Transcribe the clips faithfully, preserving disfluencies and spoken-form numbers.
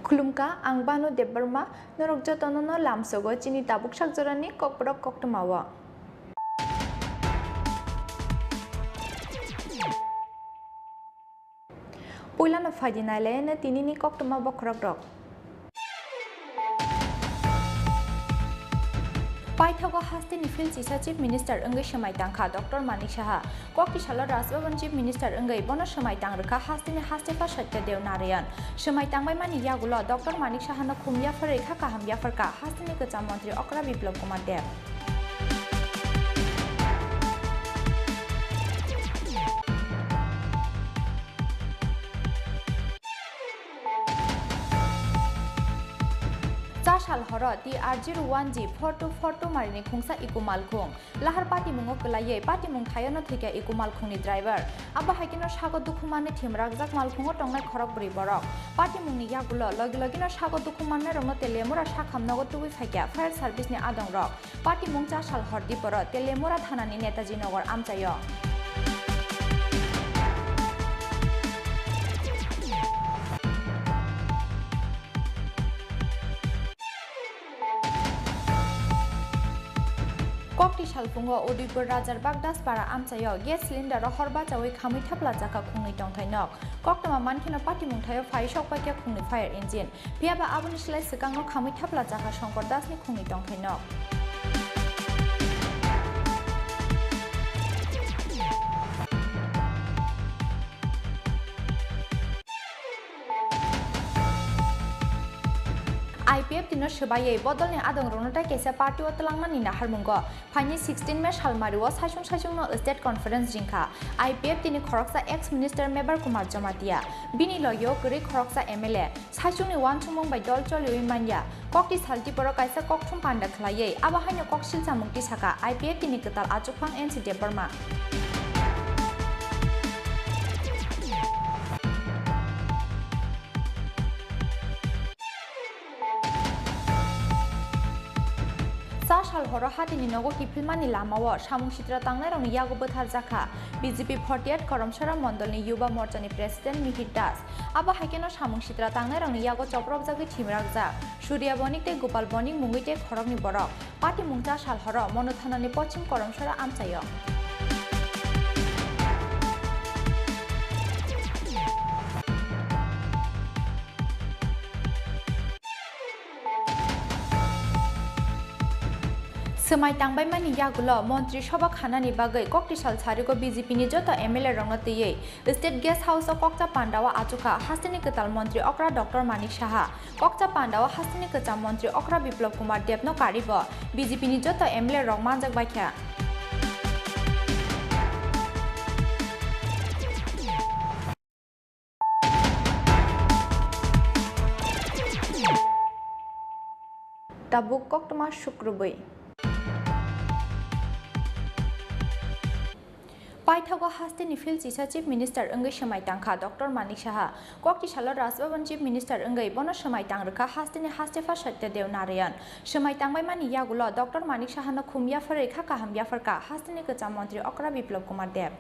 Khulumkha, ang Banu Debbarma, norok jotono no lamsogo chini tabuk sakjorani kokborok koktwmao. Puilano phaidi nailaino tinini koktwma bokhorokrok. Paithago hasteni field chisa Chief Minister wngwi swmai tangkha Doctor Manik Saha. Koktisalo Raj Bhavan Chief Minister wngwi bono swmai tang rwkha hasteni Hastepha Satya Dev Narayan. Swmai tangbaimani yagulo Doctor Manik Sahano khum yapharwi kha kaham yapharkha hasteni kwcham montri okra Biplab Kumar Deb. Cha sal horo T R zero one G four two four two marini khungsa eco malkhung. Lahar patimungo kwlaiwi patimung thaiono thwikha eco malkhungni driver. Abo hai kheno sago dukhu manwi thim rakjak malkhungo tongnai khorokbrwi borok. Patimungni yagulo logi logino sago dukhu mannairokno Teliamura sakhamnogo tubui phaikha fire service ni adongrok. Patimung cha sal hor diporo Teliamura thanani Netaji Nagar amchaio. Kokti salphungo Udaipur Rajar Bagdaspara amchaio gas cylinder o hor bachawi khamwi thapla chakha khungni tongthai nok. Koktwma mankheno patimung thaio phai sokpaikha khungni fire engine. Phiyaba aboni slai swkangno khamwi thapla chakha Shankar Dasni khungni tongthai nok. I P F T no swbaiwi bodolni adongrokno tei kaisa party o twlangnani naharmungo phaini sixteen May salmario saichung saichungno State Conference ringkha I P F T ni khoroksa ex minister Mebar Kumar Jamatia, bini logio kwrwi khoroksa M L A, saichungni uansukmung bai dol choliwi manya. Kokti sal diporo kaisa kokthum panda khwlaiwi abo haino koksil chamung tisakha I P F T ni kwtal achukphang N C Debbarma. Cha sal horo hatini nogo kiphilmani lamao samung sitra tangnairokni yago bwtharjakha B J P forty-eight Karamsara Mondolni Yuba Morchani President Mihir Das. Abo hai kheno samung sitra tangnairokni yago chopropjagwi thimrakjak Surya Bonik tei Gopal Bonik mungwi tei khoroknwi borok. Patimung cha sal horo Monu thanani Pochim Karamsara amchaio. Swmai tangbaimani yagulo Montri Sobha khanani bagwi kokti sal sarigo B J P ni joto M L A rokno twiwi State Guest House o kokcha pandao achukha hasteni kwtal Montri okra Doctor Manik Saha. Kokcha pandao hasteni kwcham Montri okra Biplab Kumar Debno karibo B J P ni joto M L A rok manjak baikha. Tabuk koktwma sukrubwi. Paithago hasteni field chisa Chief Minister wngwi swmai tangkha Doctor Manik Saha. Kokti salo Raj Bhavan Chief Minister wngwi bono swmai tang rwkha hasteni Hastepha Satya Dev Narayan. Swmai tangbaimani yagulo Doctor Manik Sahano khum yapharwi kha kaham yapharkha hasteni kwcham montri okra Biplab Kumar Deb.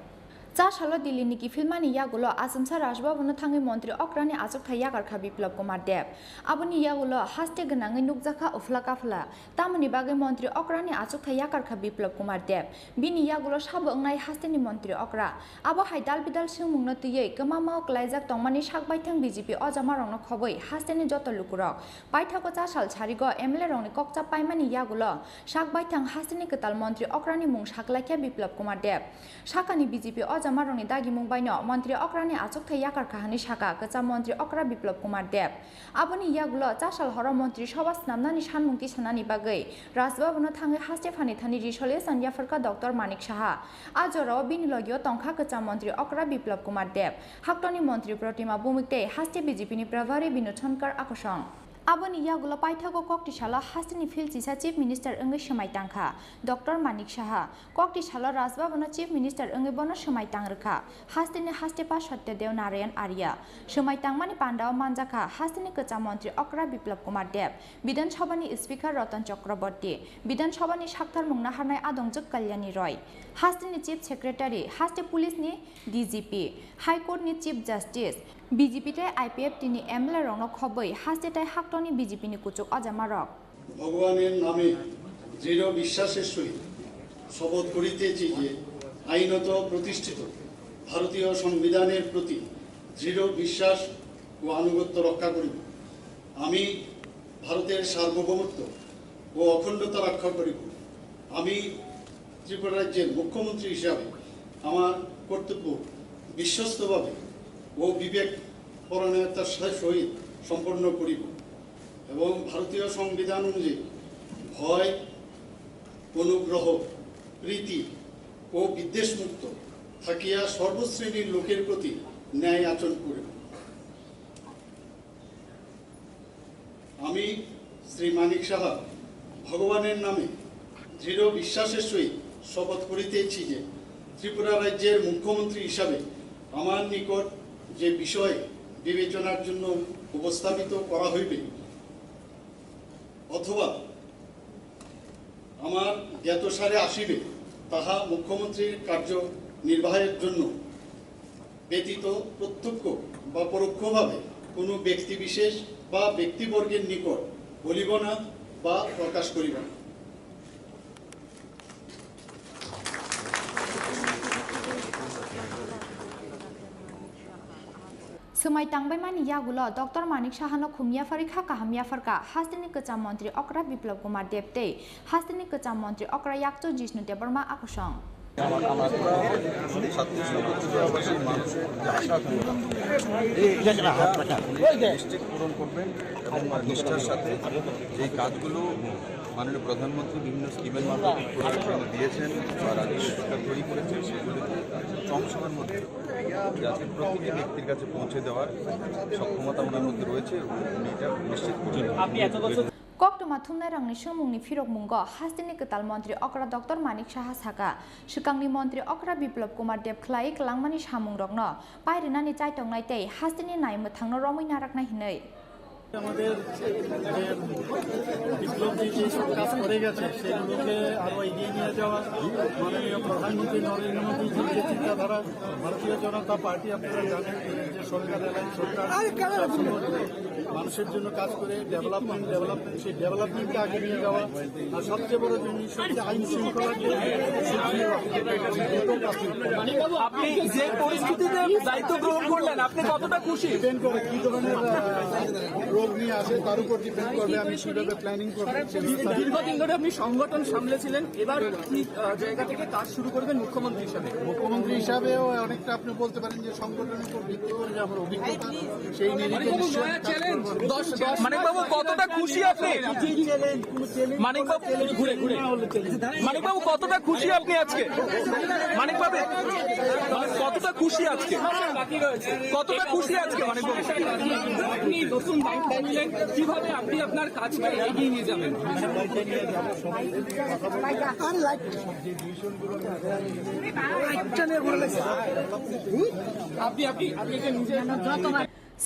Cha salo Delhi ni kiphilmani yagulo achomsa Raj Bhavan o thangwi montri okrani achukthai yakarkha Biplab Kumar Deb. Aboni yagulo haste gwnangwi nukjakha uphla kaphla, tamoni bagwi montri okrani achukthai yakarkha Biplab Kumar Deb. Bini yagulo sabo wngnai hasteni montri okra. Abo hai dal bidal swngmungno twiwi kwmamao kwlaijak tongmani sak baithang B J P o jamarokno khobwi hasteni joto lukurok. Paithago cha sal sarigo M L A rokni kokcha paimani yagulo sak baithang hasteni kwtal montri okrani mung saklaikha Biplab Kumar Deb. Sakani B J P o jamarokni dagimung baino montri okrani achukthai yakarkha hwnwi saka kwcham montri okra Biplab Kumar Deb. Aboni yagulo cha sal horo montri sobha snamnani sanmung tisanani bagwi Raj Bhavan o thangwi haste phani thani resolution yapharkha Doctor Manik Saha. A jorao bini logio tongkha kwcham montri okra Biplab Kumar Deb, haktoni montri Protima Bhumik tei haste B J P ni Prabhari Binod Shankar Akosong. Aboni yagulo paithago kokti salo hasteni field chisa Chief Minister wngwi swmai tangkha Doctor Manik Saha. Kokti salo Raj Bhavan o Chief Minister wngwi bono swmai tang rwkha hasteni Hastepha Satya Dev Narayan Arya. Swmai tangmani pandao manjakha hasteni kwcham montri okra Biplab Kumar Deb, Bidhan Sabha ni Speaker Ratan Chakraborty, Bidhan Sabha ni saktharmung naharnai adongjwk Kalyani Roy, hasteni Chief Secretary, haste police ni D G P, High Court ni Chief Justice, B J P tei I P F T ni M L A rokno khobwi haste tei haktorni B J P ni kuchuk ojamarok. ভগবানের নামে দৃঢ় বিশ্বাসের সহিত শপথ করিতেছি যে আইনত প্রতিষ্ঠিত ভারতীয় সংবিধানের প্রতি দৃঢ় বিশ্বাস ও আনুগত্য রক্ষা করিব। আমি ভারতের সার্বভৌমত্ব ও অখণ্ডতা রক্ষা করিব। আমি ত্রিপুরা রাজ্যের মুখ্যমন্ত্রী হিসাবে আমার কর্তব্য বিশ্বস্তভাবে ও বিবেক পরায়ণতার সা-, সহিত সম্পন্ন করিব এবং ভারতীয় সংবিধান অনুযায়ী ভয়, অনুগ্রহ, প্রীতি ও বিদ্বেষমুক্ত থাকিয়া সর্বশ্রেণীর লোকের প্রতি ন্যায় আচরণ করিব। আমি শ্রী মানিক সাহা ভগবানের নামে দৃঢ় বিশ্বাসের সহিত শপথ করিতেছি যে ত্রিপুরা রাজ্যের মুখ্যমন্ত্রী হিসাবে আমার নিকট যে বিষয় বিবেচনার জন্য উপস্থাপিত করা হইবে অথবা আমার জ্ঞাতসারে আসিবে, তাহা মুখ্যমন্ত্রীর কার্য নির্বাহের জন্য ব্যতীত প্রত্যক্ষ বা পরোক্ষভাবে কোনো ব্যক্তিবিশেষ বা ব্যক্তিবর্গের নিকট বলিব না বা প্রকাশ করিব না। Swmai tangbaimani yagulo Doctor Manik Sahano khum yapharwi kha kaham yapharkha hasteni kwcham montri okra Biplab Kumar Deb tei hasteni kwcham montri okra yakchu Jishnu Debbarma akosong. আমার, আমার ছাত্র সংগঠনের মানুষের যে আশা নিশ্চিত পূরণ করবেন এবং নিষ্ঠার সাথে যে কাজগুলো মাননীয় প্রধানমন্ত্রী বিভিন্ন স্কিমের মাধ্যমে করে দিয়েছেন বা রাজ্য সরকার তৈরি করেছেন, সেগুলোকে কম সময়ের মধ্যে যাতে প্রতিটি ব্যক্তির কাছে পৌঁছে দেওয়ার সক্ষমতা ওনার মধ্যে রয়েছে, উনি এটা নিশ্চিত করবেন। Koktwma thumnairokni swngmungni phirokmungo hasteni kwtal montri okra Doctor Manik Saha saka, swkangni montri okra Biplab Kumar Deb khlai kwlangmani samungrokno pairinani chaitongnai tei hasteni naimwthangno romwi naraknai hinwi. আমাদের যে বিপ্লবজি যে সব কাজ করে গেছে, সেগুলোকে আরো এগিয়ে নিয়ে যাওয়া, মাননীয় প্রধানমন্ত্রী নরেন্দ্র মোদীজির যে চিন্তাধারা, ভারতীয় জনতা পার্টি আপনারা জানেন যে সরকার এলাইন সরকার মানুষের জন্য কাজ করে, ডেভেলপমেন্ট, ডেভেলপমেন্ট, সেই ডেভেলপমেন্টকে আগে নিয়ে যাওয়া। আর সবচেয়ে বড় জিনিস হচ্ছে আইন শৃঙ্খলাকে সুদৃঢ় রাখা। আপনি যে পরিস্থিতিতে দায়িত্ব গ্রহণ করলেন, আপনি কতটা খুশি? ডিপেন্ড করে কি ধরনের, আহ, রোগ নিয়ে আসে, তার উপর ডিপেন্ড করবে আমি কিভাবে প্ল্যানিং করবো। দীর্ঘদিন ধরে আপনি সংগঠন সামলেছিলেন, এবার কি, আহ, জায়গা থেকে কাজ শুরু করবেন মুখ্যমন্ত্রী হিসাবে? মুখ্যমন্ত্রী হিসাবেও অনেকটা আপনি বলতে পারেন যে সংগঠনের উপর ভিত্তি করে যে আমার অভিজ্ঞতা, সেই নিরিখে নিশ্চয়ই আমি কাজ করবো। মানিকবাবু, কতটা খুশি আপনি? চ্যালেঞ্জ, কোনো চ্যালেঞ্জ, মানিকবাবু, চ্যালেঞ্জ ঘুরে, ঘুরে। না হলে চ্যালেঞ্জ। মানিকবাবু, কতটা খুশি আপনি আজকে? মানিকবাবু, কতটা খুশি আজকে? কতটা খুশি আজকে, মানিকবাবু? আপনি নতুন দায়িত্ব নিলেন, কিভাবে আপনি আপনার কাজকে এগিয়ে নিয়ে যাবেন? আপনি, আপনি, আপনি নিজে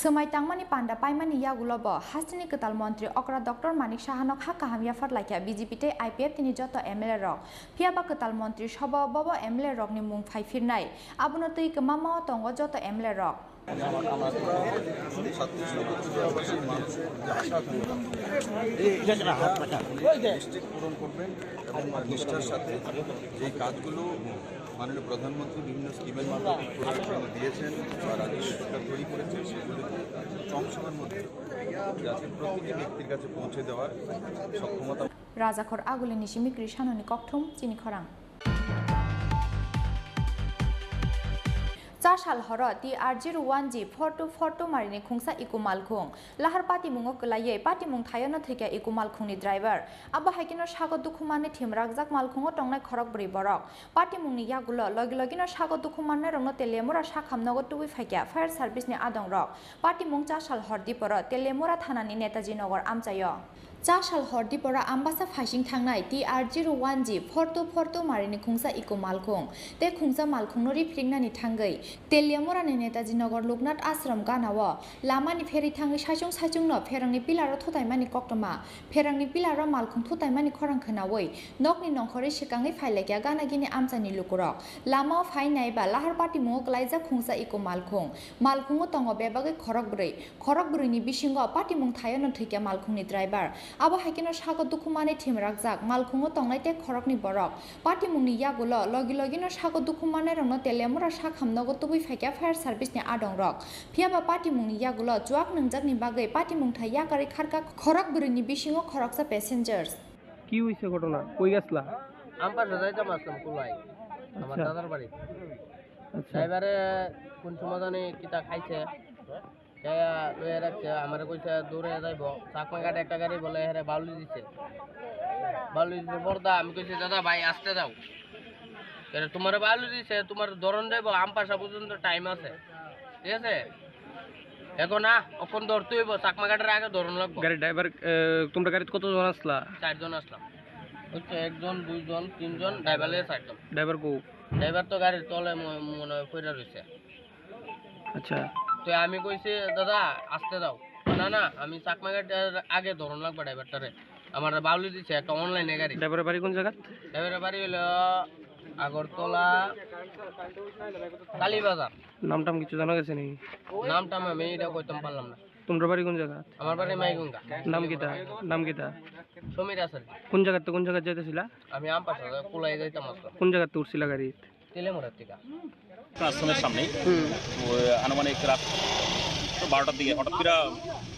Swmai tangmani panda paimani yagulo bo hasteni kwtal montri okra Doctor Manik Sahano kha kaham yaphar laikha B J P tei I P F T ni joto M L A rok. Phiya ba kwtal montri sobo bobo M L A rokni mung phai phirnai. Abono twi kwma mao tongo joto M L A rok. আমার ছাত্র সংগঠনের মানুষের যে আশা নিশ্চিত পূরণ করবেন এবং নিষ্ঠার সাথে যে কাজগুলো মাননীয় প্রধানমন্ত্রী বিভিন্ন স্কিমের মাধ্যমে করে দিয়েছেন বা রাজ্য সরকার তৈরি করেছে, সেগুলোকে কম সময়ের মধ্যে যাতে প্রতিটি ব্যক্তির কাছে পৌঁছে দেওয়ার সক্ষমতা। Rajakhor Aguli ni simi Krishanoni kokthum chini khorang. Chasal horo T R zero one G four two four two marini khungsa Eco malkhung. Lahar patimungo kwlaiwi patimung thaiono thwikha Eco malkhungni driver. Abo hai kheno sago dukhu manwi thimrakjak malkhungo tongnai khorokbrwi borok. Patimungni yagulo logi logino sago dukhu mannairokno Teliamura sakhamnogo tubui phaikha fire service ni adongrok. Patimung Chasal hor diporo Teliamura thanani Netaji Nagar amchaio. Chasal hor dipora Ambasa phaising thangnai T R zero one G four two four two marini khungsa eco malkhung tei khungsa malkhungno riphriknani thangwi Teliamurani Netaji Nagar Loknath Ashram ganao lamani pherwi thangwi saichung saichungno pherangni pillar-o thutaimani koktwma, pherangni pillar-o malkhung thutaimani khorang khwnawi nokni nongkhorwi swkangwi phailaikha gana gini amchaini lukurok. Lamao phai naiba lahar patimungo klaijak khungsa eco malkhung. Malkhungo tongo bebagwi khorokbrwi. Khorokbrwini bisingo patimung thaiono thwikha malkhungni driver. Abo hai kheno sago dukhu manwi thimrakjak malkhungo tongnai tei khoroknwi borok. Patimungni yagulo logi logino sago dukhu mannairokno Teliamura sakhamnogo tubui phaikha fire service-ni adongrok. Phiyaba patimungni yagulo chuak nwngjakni bagwi patimung thai yakarwi kharkha khorokbrwini bisingo khoroksa passengers. কি হইছে ঘটনা? কই গেছলা? আম পাশে যাইতাম আসলাম কুলাই, আমার আচ্ছা। দাদার বাড়ি। আচ্ছা। ড্রাইভারে কোন সময় জানি কিতা খাইছে, খাইয়া লইয়া রাখছে, আমারে কইছে দূরে যাইব, চাকমা ঘাট একটা গাড়ি বলে হেরে বাউলি দিছে, বাউলি দিছে বর্দা। আমি কইছি, "দাদা ভাই, আসতে দাও।" এরে, "তোমারে বাউলি দিছে, তোমার ধরন যাইব, আম পাশা পর্যন্ত টাইম আছে।" ঠিক আছে? এখন না, এখন ধরতে হইব, চাকমা ঘাটের আগে ধরন লাগবো। গাড়ির ড্রাইভার, এ, তোমরা গাড়িতে কতজন আসলা? চারজন আসলাম। ওই তো একজন, দুইজন, তিনজন, ড্রাইভার লইয়া চারজন। ড্রাইভার কো? ড্রাইভার তো গাড়ির তলে ম-, মনে হয় পড়ে রয়েছে। আচ্ছা। তো আমি কইছি, "দাদা, আসতে দাও।" "না, না, আমি চাকমা ঘাটের আগে ধরন লাগবো ড্রাইভারটারে।" আমার বাউলি দিছে একটা অনলাইনে গাড়ি। ড্রাইভারের বাড়ি কোন জায়গা? ড্রাইভারের বাড়ি হইলো আগরতলা, কালীবাজার। নাম টাম কিছু জানা গেছে নাকি? নাম টাম আমি এটা কইতাম পারলাম না। তোমরা বাড়ি কোন জায়গা? আমার বাড়ি মাইগঙ্গা। নাম কিতা? নাম কিতা? সমীর আচার্য। কোন জায়গাতে কোন জায়গায় যাইতেছিলা? আমি আম পাশে কুলাই যাইতাম আসলাম। কোন জায়গাতে উঠছিলা গাড়ি? তেলেমুড়ার থেকে। আশ্রমের সামনেই। তো আনুমানিক রাত তো বারোটার দিকে হঠাৎ করে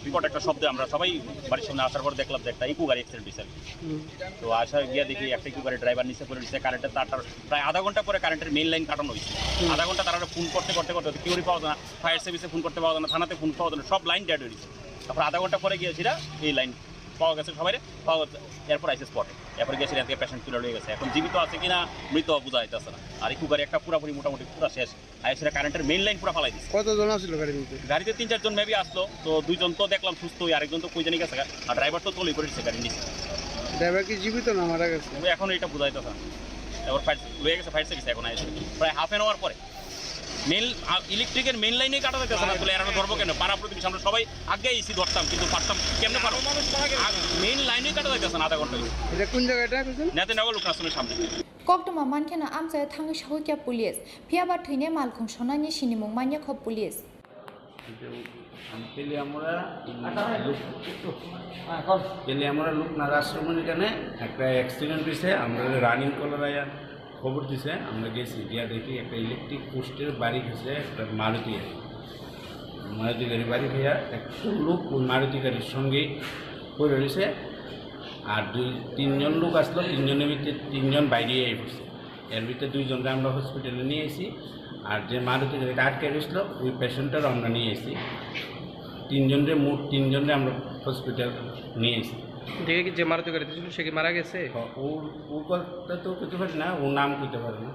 বিকট একটা শব্দে আমরা সবাই বাড়ির সামনে আসার পর দেখলাম যে একটা ইকো গাড়ি অ্যাক্সিডেন্ট হয়েছে আর কি। তো আসা গিয়ে দেখি একটা ইকো গাড়ির ড্রাইভার নিচে পড়ে রয়েছে, কারেন্টের তার, তার প্রায় আধা ঘন্টা পরে কারেন্টের মেইন লাইন কাটানো হয়েছে। আধা ঘন্টা তারা ফোন করতে করতে করতে কেউরই পাওয়া যায় না, ফায়ার সার্ভিসে ফোন করতে পাওয়া যায় না, থানাতে ফোন পাওয়া যায় না, সব লাইন ডেড হয়ে গেছে। তারপর আধা ঘন্টা পরে গিয়েছিলা এই লাইন পাওয়া গেছে, সবাই পাওয়া গেছে। এরপর আইসে স্পটে, এরপর গিয়েছিলাম থেকে পেশেন্ট তুলে নিয়ে গেছে। এখন জীবিত আছে কিনা মৃত বোঝা যাইতেছে না। আর ইকো গাড়ি একটা পুরাপুরি মোটামুটি পুরা শেষ। আর এছাড়া কারেন্টের মেইন লাইন পুরা ফালাই দিছে। কতজন আসলো গাড়ির মধ্যে? গাড়িতে তিন চারজন মেবি আসলো, তো দুইজন তো দেখলাম সুস্থ, ওই আরেকজন তো কই জানি গেছে গা। আর ড্রাইভার তো তলেই পড়ে রয়েছে গাড়ির নিচে। ড্রাইভার কি জীবিত না মারা গেছে? ও এখন এটা বোঝা যাইতেছে না। এবার ফায়ার, লয়ে গেছে ফায়ার সার্ভিস, এখন আইসে প্রায় হাফ অ্যান আওয়ার পরে। মেইন, আ, ইলেকট্রিকের মেইন লাইনই কাটা যাইতেছে না, তাহলে এরা ধরবো কেন? পাড়া প্রতিবেশী আমরা সবাই আগে এসি ধরতাম, কিন্তু পারতাম কেমনে পারো? আর মেইন লাইনই কাটা যাইতেছে না আধা ঘন্টা হইছে। এটা কোন জায়গাটা কইছেন? নেতাজিনগর লোকনাথ আশ্রমের সামনে। Koktwma mankheno amchaio thangwi sahukya police, phiyaba thwinai malkhung sonani sinimung manya kho police. Teliamura, Teliamura Loknath আশ্রমের এখানে একটা অ্যাক্সিডেন্ট হয়েছে। আমরা রানিং কলার আয়া খবর দিছে, আমরা গেছি, গিয়া দেখি একটা ইলেকট্রিক পোস্টের বাড়ি গেছে একটা মারুতি গাড়ি। মারুতি গাড়ি বাড়ি হইয়া একটা লোক ওই মারুতি গাড়ির সঙ্গে পড়ে রয়েছে। আর দুই তিনজন লোক আসলো, তিনজনের ভিতরে তিনজন বাইরে আই পড়ছে। এর ভিতরে দুইজনকে আমরা হসপিটালে নিয়ে এসেছি। আর যে মারুতি গাড়িটা আটকে রয়েছিল, ওই পেশেন্টটারও আমরা নিয়ে এসেছি। তিনজনরে, মোট তিনজনরে আমরা হসপিটাল নিয়ে এসেছি। দেখে কি যে মারুতি গাড়িতে ছিল, সে কি মারা গেছে? ও, ও, ও কথা তো কইতে পারি না, ও নাম কইতে পারে না,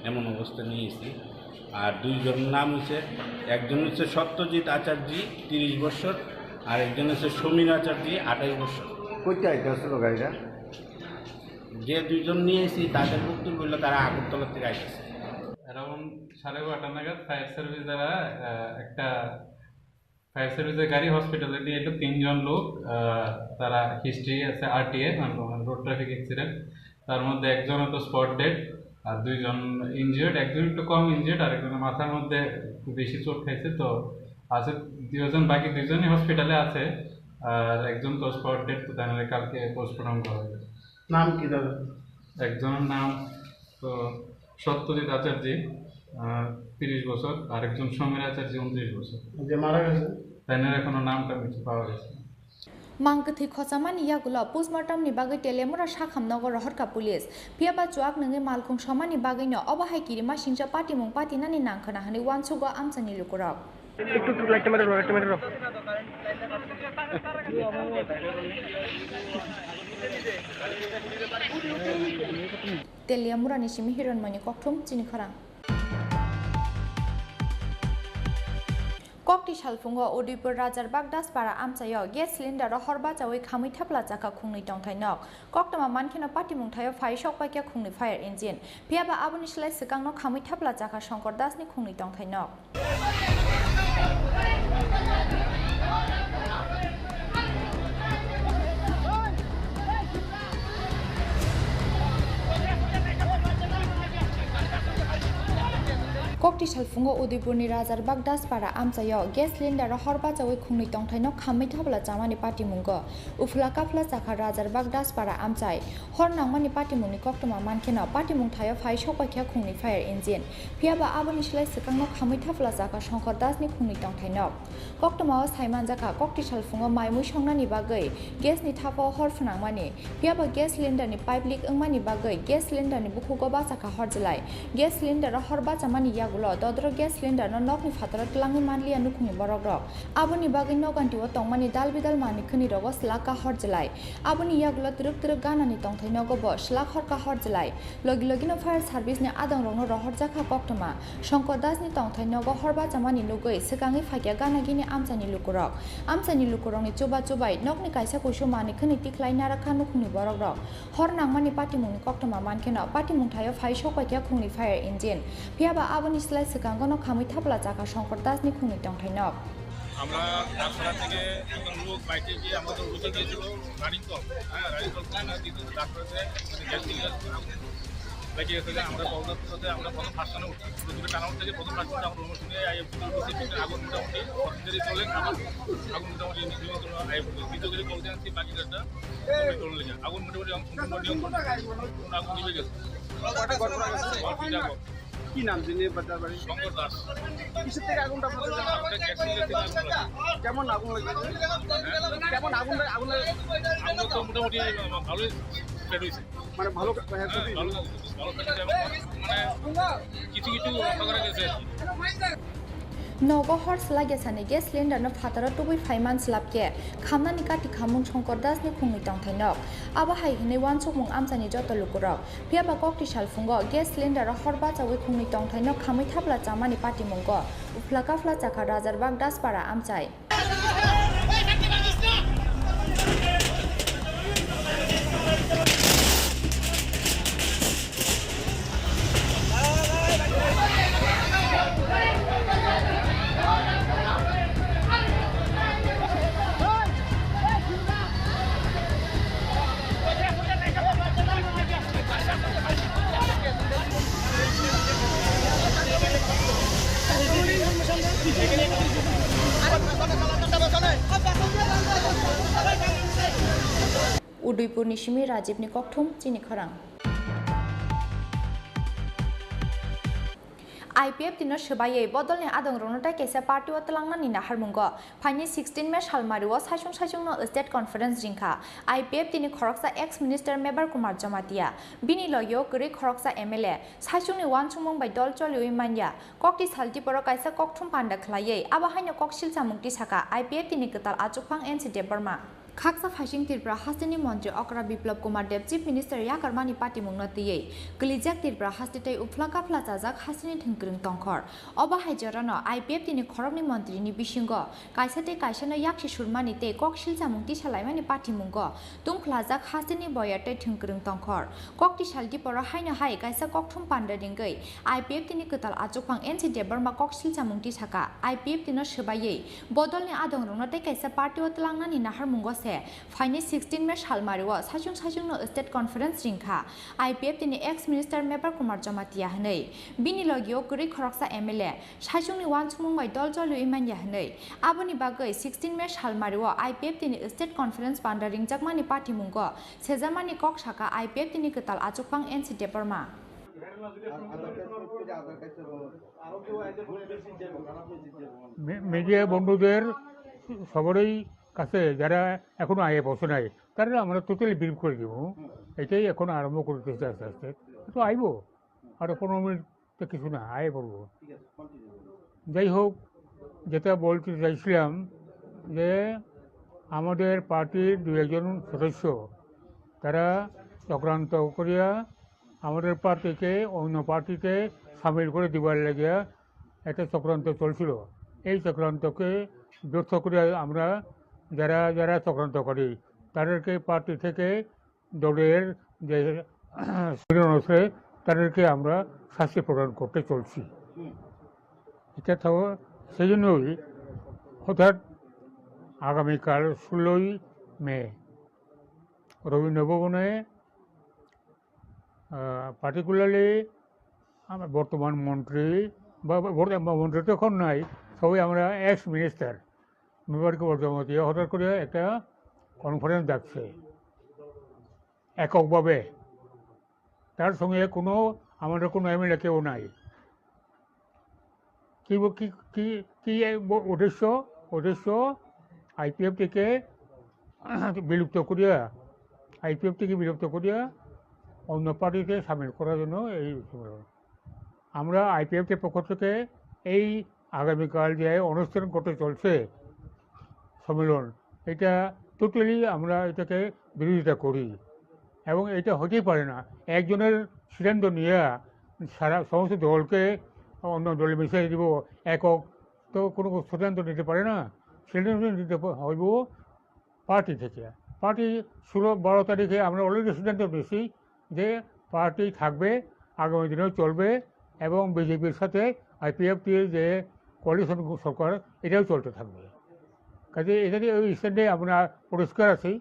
এমন অবস্থা নিয়ে এসেছি। আর দুইজন নাম হচ্ছে, একজন হচ্ছে সত্যজিৎ আচার্য, তিরিশ বছর, আর একজন হচ্ছে সমীর আচার্য, আঠাশ বছর। কইতে আইতে আসলো গাড়িটা? যে দুইজন নিয়ে এসেছি, তাদের বক্তব্য হলো তারা আগরতলা থেকে আইতেছে। অ্যারাউন্ড সাড়ে বারোটা নাগাদ ফায়ার সার্ভিস দ্বারা, আহ, একটা ফায়ার সার্ভিসের গাড়ি হসপিটালে নিয়ে এলো তিনজন লোক। আহ, তারা হিস্ট্রি আছে আরটিআই, মানে রোড ট্রাফিক অ্যাক্সিডেন্ট। তার মধ্যে একজন তো স্পট ডেড, আর দুইজন ইনজিয়ার্ড, একজন একটু কম ইনজিয়ার্ড, আর একজনের মাথার মধ্যে একটু বেশি চোট খাইছে। তো আছে দুইজন, বাকি দুইজনই হসপিটালে আছে, আর একজন তো স্পট ডেড। তো তাহলে কালকে পোস্টমর্টম করা হবে। নাম কি দাদা? একজনের নাম তো সত্যজিৎ আচার্য, আহ, তিরিশ বছর, আরেকজন সমীর আচার্য, ঊনত্রিশ বছর। যে মারা গেছে? তাইনের এখনো নামটা কিছু পাওয়া গেছে না। Mang kwthwi khochamani yagulo postmortem ni bagwi Teliamura sakhamnogo rohorkha police. Phiyaba chuak nungwi malkhung somani bagwino obo hai kirima singcha patimung patinani nangkhwna hwnwi uansugo amchaini lukurok. একটু, একটু লাইটটা মেরে দাও, লাইটটা মেরে দাও। Teliamurani simi Hironmoni Kokthum, chini khorang. Kokti salphungo Udaipur Rajarbag Daspara amchaio gas cylinder o hor bachaui khamwi thapla chakha khungnwi tongthai nok. Koktwma mankheno patimung thaio phai sokpaikha khungnwi fire engine. Phiyaba aboni slai swkangno khamwi thapla chakha Shankar Dasni khungnwi tongthai nok. Kokti salphungo Udaipurni Rajarbag Daspara amchaio gas cylinder o hor bachaui khungnwi tongthai nok khamwi thapla chamani patimungo uphla kaphla chakha Rajarbag Daspara amchai. Hor nangmani patimungni koktwma mankheno patimung thaio phai sokpaikha khungnwi fire engine. Phiyaba aboni slai swkangno khamwi thapla chakha Shankar Dasni khungnwi tongthai nok. Koktwmao saimanjakha, kokti salphungo mai mui songnani bagwi gasni thapao hor phwnangmani, phiyaba gas cylinderni pipe leak wngmani bagwi gas cylinderni bukhugo bachakha hor jwlai. Gas cylinder o hor bachamani yagulo dodro gas cylinderno nokni phataro twlangwi manliya nukhungni borokrok. Aboni bagwi noganti o tongmani dal bidal manwi khwnirogo swlakha hor jwlai. Aboni yagulo twrwk twrwk ganani tongthai nogo bo swlak horkha hor jwlai. Logi logino fire service ni adongrokno rohorjakha koktwma. Shankar Dasni tongthai nogo hor bachamani nugwi swkangwi phaikha gana gini amchaini lukurok. Amchaini lukurokni chuba chubai nokni kaisa kuisu manwi khwni tikhlai narakha nukhungni borokrok. Hor nangmani patimungni koktwma mankheno patimung thaio phai sokpaikha khungni fire engine. Phiyaba aboni slai swkangono khamwi thapla chakha Shankar Dasni khungni tongthai nok. আমরা তারপর থেকে একজন লোক বাইকে গিয়ে আমাদের অফিসে গিয়েছিল, রানিং কল। হ্যাঁ, রানিং কল করে না, কিন্তু তারপরে মানে গ্যাস সিলিন্ডার লেগে গেছে যে আমরা কল করতে করতে আমরা প্রথম ফার্স্ট টানা উঠছি। পুরো দূরে টানা উঠতে গিয়ে প্রথম ফার্স্ট টানা আমরা রুমে শুনে আই এফ বুঝতে পারছি যে আগুন মোটামুটি প্রথম দেরি চলে, আবার আগুন মোটামুটি নিয়ন্ত্রণ আই এফ বুঝতে ভিতরে গিয়ে কল জানছি, বাকি কাজটা চলে লেগে। আগুন মোটামুটি এখন সম্পূর্ণ নিয়ন্ত্রণ, সম্পূর্ণ আগুন নিভে গেছে। কয়টা ঘর পুড়ে গেছে? ঘর দুইটা ঘর। কি নাম যিনি বাজার বাড়ি? শঙ্কর দাস। কিসের থেকে আগুনটা আপনাদের? আমাদের গ্যাস সিলিন্ডার থেকে আগুন লাগে। কেমন আগুন লাগে? কেমন আগুন লাগে? আগুন লাগে? আগুন তো মোটামুটি ভালোই স্প্রেড হয়েছে। মানে ভালো, হ্যাঁ, হ্যাঁ, ক্ষতি হয়েছে? ভালো, ভালো ক্ষতি হয়েছে। মানে কিছু কিছু রক্ষা করা গেছে আর কি। Nogo hor swlaigesani gas cylinder no phataro tubui phaiman swlapkhe khamnani kati khamung Shankar Dasni khungni tongthai nok. Abo hai hinwi uansukmung amchaini joto lukurok. Phiyaba kokti salphungo gas cylinder o hor bachaui khungni tongthai nok khamwi thapla chamani patimungo uphla kaphla chakha Rajarbag Daspara amchai. Udaipurni simi Rajibni kokthum chini khorang. I P F T no swbaiwi bodolni adongrokno tei kaisa party o twlangnani naharmungo phaini sixteen May salmario saichung saichungno state conference ringkha. I P F T ni khoroksa ex minister Mebar Kumar Jamatia, bini logio kwrwi khoroksa M L A, saichungni uansukmung bai dol choliwi manya, kokti saltiporo kaisa kokthum panda khwlaiwi abo haino kok silchamung tisakha I P F T ni kwtal achukphang N C Debbarma. Khaksa phaising Tripura hasteni montri okra Biplab Kumar Deb Chief Minister yakarmani patimungno twiwi kwlijak Tripura haste tei uphla kaphla chajak hasteni thwngkwrwng tongkhor. Obo hai jorano I P F T ni khoroknwi montri ni bisingo kaisa tei kaisano yaksi surmani tei kok silchamung tisalaimani patimungo tungphlajak hasteni boyar tei thwngkwrwng tongkhor. Kokti saltiporo haino hai kaisa kokthum panda ringwi I P F T ni kwtal achukphang N C Debbarma kok silchamung tisakha. I P F T no swbaiwi bodolni adongrokno tei kaisa party o twlangnani naharmungo se phaini sixteen May salmario saichung saichungno state conference ringkha I P F T ni ex minister Mebar Kumar Jamatia hwnwi. Bini logio kwrwi khoroksa M L A saichungni uansukmung bai dol choliwi manya hwnwi. Aboni bagwi sixteen May salmario I P F T ni state conference panda ringjakmani patimungo sejamani kok sakha I P F T ni kwtal achukphang N C Debbarma. Me-, media বন্ধুদের সবারই কাছে যারা এখনো আইএ পৌঁছে নাই, তারা আমরা totally brief করে দিব। এটাই এখন আরম্ভ করতেছে আস্তে আস্তে। তো আইবো, আরো পনেরো মিনিট তো কিছু না, আইয়ে পড়বো। যাই হোক, যেটা বলতে চাইছিলাম যে আমাদের পার্টির দু একজন সদস্য তারা চক্রান্ত করিয়া আমাদের পার্টিকে অন্য পার্টিতে সামিল করে দিবার লাগিয়া একটা চক্রান্ত চলছিল। এই চক্রান্তকে ব্যর্থ করে আমরা যারা, যারা চক্রান্ত করি, তাদেরকে পার্টি থেকে দলের যে অনুসারে তাদেরকে আমরা শাস্তি প্রদান করতে চলছি। এটা তো সেই জন্যই, অর্থাৎ আগামীকাল ষোলোই মে রবীন্দ্র ভবনে, আহ, পার্টিকুলারলি আমার বর্তমান মন্ত্রী বা, বা বর্ত-, বা মন্ত্রী তো এখন নাই, সবাই আমরা এক্স মিনিস্টার, মেম্বার কবর জমাতিয়া হঠাৎ করে একটা কনফারেন্স ডাকছে এককভাবে। তার সঙ্গে কোনো, আমাদের কোনো এমএলএ কেউ নাই। কি ব-, কি, কি, কি এ ব-, উদ্দেশ্য? উদ্দেশ্য আইপিএফটিকে বিলুপ্ত করিয়া, আইপিএফটিকে বিলুপ্ত করিয়া অন্য পার্টিতে সামিল করার জন্য এই সম্মেলন। আমরা আইপিএফটির পক্ষ থেকে এই আগামীকাল যে অনুষ্ঠান করতে চলছে সম্মেলন, এটা টোটালি আমরা এটাকে বিরোধিতা করি এবং এটা হতেই পারে না। একজনের সিদ্ধান্ত নিয়ে সারা সমস্ত দলকে অন্য দলে মিশিয়ে দিব, একক তো কোনো সিদ্ধান্ত নিতে পারে না। সিদ্ধান্ত নিতে প-, হইব পার্টি থেকে। পার্টি ষোলো বারো তারিখে আমরা অলরেডি সিদ্ধান্ত নিয়েছি যে পার্টি থাকবে, আগামী দিনেও চলবে এবং বিজেপির সাথে আইপিএফটির যে কোয়ালিশন সরকার, এটাও চলতে থাকবে। কাজে এখানে ওই স্ট্যান্ডে আমরা পরিষ্কার আছি।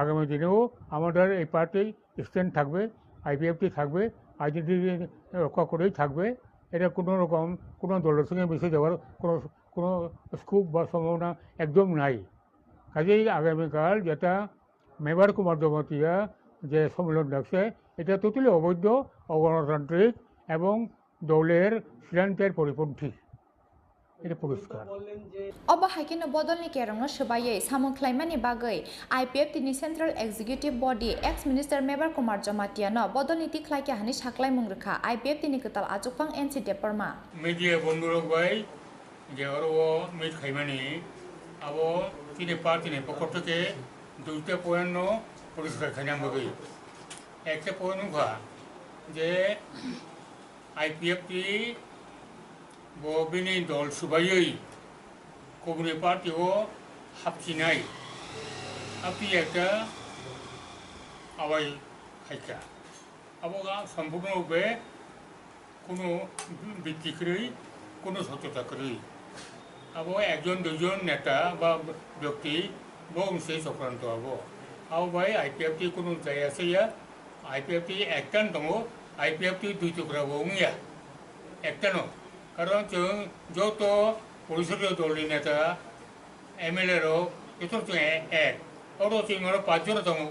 আগামী দিনেও আমাদের এই পার্টি স্ট্যান্ড থাকবে, আইপিএফটি থাকবে, আইডেন্টিটি রক্ষা করেই থাকবে। এটা কোনো রকম কোনো দলের সঙ্গে মিশে যাওয়ার কোনো, কোনো স্কোপ বা সম্ভাবনা একদম নাই। কাজেই আগামীকাল যেটা মেবার কুমার জমাতিয়া যে সম্মেলন ডাকছে, এটা টোটালি অবৈধ, অগণতান্ত্রিক এবং দলের সিদ্ধান্তের পরিপন্থী। এটা পরিষ্কার। Obo hai kheno bodolni kerongno swbaiwi samung khlaimani bagwi I P F T ni Central Executive Body ex Minister Mebar Kumar Jamatia no bodolni tikhlai kha hwnwi saklaimung rwkha I P F T ni kwtal achukphang N C Debbarma. Media bondhurok bai je oro o meet khaimani, abo chini party ni pokho theke duita point no poriskar khaina bagwi. Ekta point wngkha je I P F T bo bini dol subaiwi kubuni party o hapchinai, apni ekta awai khaikha. Abo ang sampurno rupe kuno bikti kwrwi, kuno sochota kwrwi. Abo ekjon duijon neta ba byakti bo wngse sokranto abo. Abo bai I P F T kuno jaya se ya, I P F T ekta no tongo, I P F T dui tukra bo wngya, ekta no. Karon chwng joto porisodiyo dolni neta, M L A rok joto chwng e-, ek. Oro chwng oro pach jon tongo.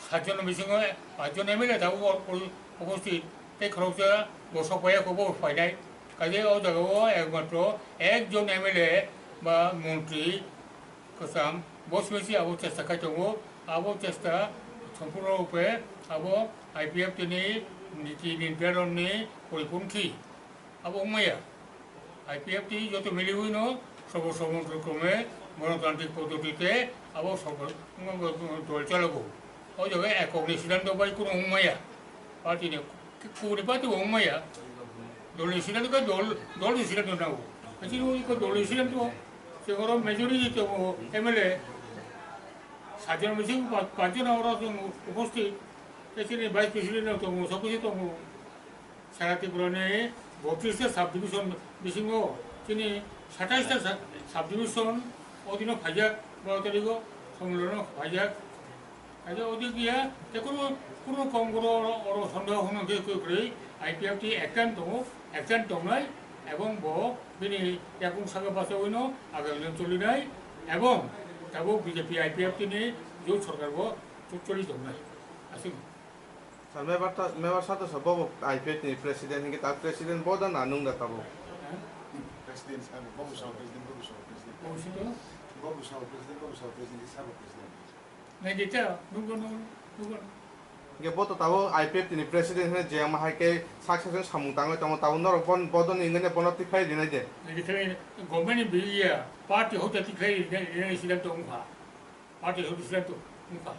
Saat jon bisingo pach jon M L A tabuk o-, o-, uposthit, tei khoroksa bo sok phaiya kho, bo phainai. Kaje o jaga o ekmatro ekjon M L A ba montri kwcham bo simi se abo chesta khai tongo. Abo chesta sampurno rupe abo I P F T ni niti nirdaron ni poriponthi. Abo wngmaya. I P F T joto miliwi no sobo somontro krome gonotantrik poddotite abo sobo dol chalogo. O jaga ekok ni siddhanto bai kuno wngmaya. Party ni kubuni party bo wngmaya. Dol ni siddhanto khe dol, dol ni siddhanto nango. Chini iko dol ni siddhanto, se oro majority tongo M L A. Sajon bisingo pa-, panch jon oro tongo uposthit. Chini vice president tongo, sob kisi tongo. Sara Tripura ni botris ta subdivision bisingo chini satais ta sa-, subdivision odino phaijak, baro tarigo sommilono phaijak. Kaisa odi giya, te kunu, kunu kom kunu oro, oro sondeho hwnwi khe kwrwi I P F T ekta tongo, ekta tongnai, ebong bo bini yakung saka bachawino agamino cholinai, ebong tabuk B J P I P F T ni jot sorkar bo choli tongnai. Aswk. Sir, mebar ta, mebar sato sa bobo I P F T ni president hinke ta president bo da na nung da tabo? President sabo, bobo sabo president, bobo sabo president. Bobo sito? Bobo sabo president, bobo sabo president, sabo president. Nai de ta, nung ko, nung, nung ko. Hinke bo to tabo I P F T ni president hwnwi je ama hai khe sak sak samung tangwi tongo, tabo norok bon, bodoni hinke bono tikhlai rinai de. Nai de ta, government ni biya, party hote tikhlai rinai, rinai sidan tong kha. Party hote siddhanto wngkha.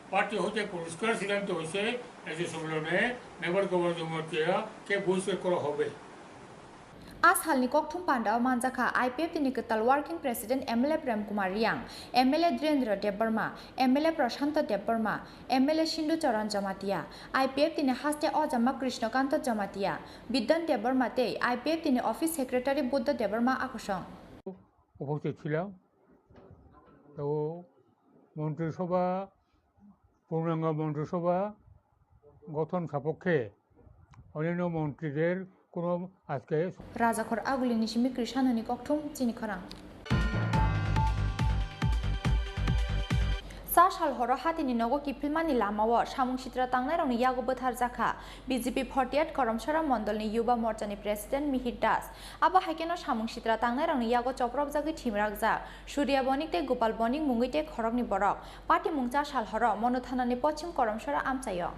Party hote poriskar siddhanto hoise, rajya sommilono member governor jomatiya ke বহিষ্কার করা হবে. A salni kokthum pandao manjakha I P F T ni kwtal Working President M L A Prem Kumar Riang, M L A Dhirendra Debbarma, M L A Prashanto Debbarma, M L A Sindhu Charan Jamatia, I P F T ni haste ojama Krishnakanto Jamatia, Bidyan Debbarma tei I P F T ni Office Secretary Buddha Debbarma akosong. উপস্থিত ছিলাম। তো মন্ত্রিসভা, পূর্ণাঙ্গ মন্ত্রিসভা গঠন সাপেক্ষে অন্যান্য মন্ত্রীদের কোনো আজকে Rajakhor agulini simi Krishanoni kokthum chini khorang. Cha sal horo hatini nogo kiphilmani lamao samung sitra tangnairokni yago bwtharjakha B J P forty-eight Karamsara Mondolni Yuba Morchani President Mihir Das. Abo hai kheno samung sitra tangnairokni yago chopropjagwi thimrakjak Surya Bonik tei Gopal Bonik mungwi tei khoroknwi borok. Patimung cha sal horo Monu thanani Pochim Karamsara amchaio.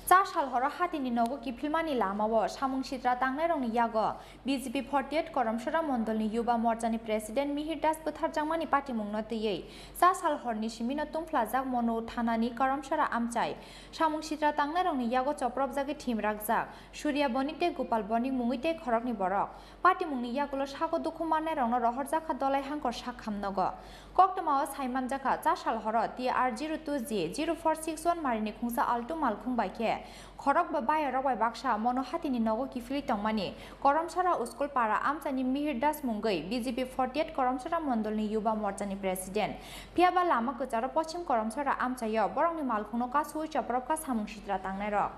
Cha sal horo hatini nogo kiphilmani lamao samung sitra tangnairokni yago B J P forty-eight Karamsara Mondolni Yuba Morchani President Mihir Das bwtharjakmani patimungno twiwi cha sal horni simino tungphlajak Monu thanani Karamsara amchai. Samung sitra tangnairokni yago chopropjagwi thimrakjak Surya Bonik tei Gopal Bonik mungwi tei khoroknwi borok. Patimungni yagulo sago dukhu mannairokno rohorjakha Dolai Hangkor sak hamnogo. Koktwmao saimanjakha, cha sal horo T R zero two G zero four six one marini khungsa Alto malkhung bai khe khorok ba bayarok bai baksa Monu hatini nogo kiphilwi tongmani Karamsara School para amchaini Mihir Das mungwi B J P forty-eight Karamsara Mondolni Yuba Morchani President. Phiyaba lama kwcharo Pochim Karamsara amchaio borokni malkhungno kasuwi chopropkha samung sitra tangnairok.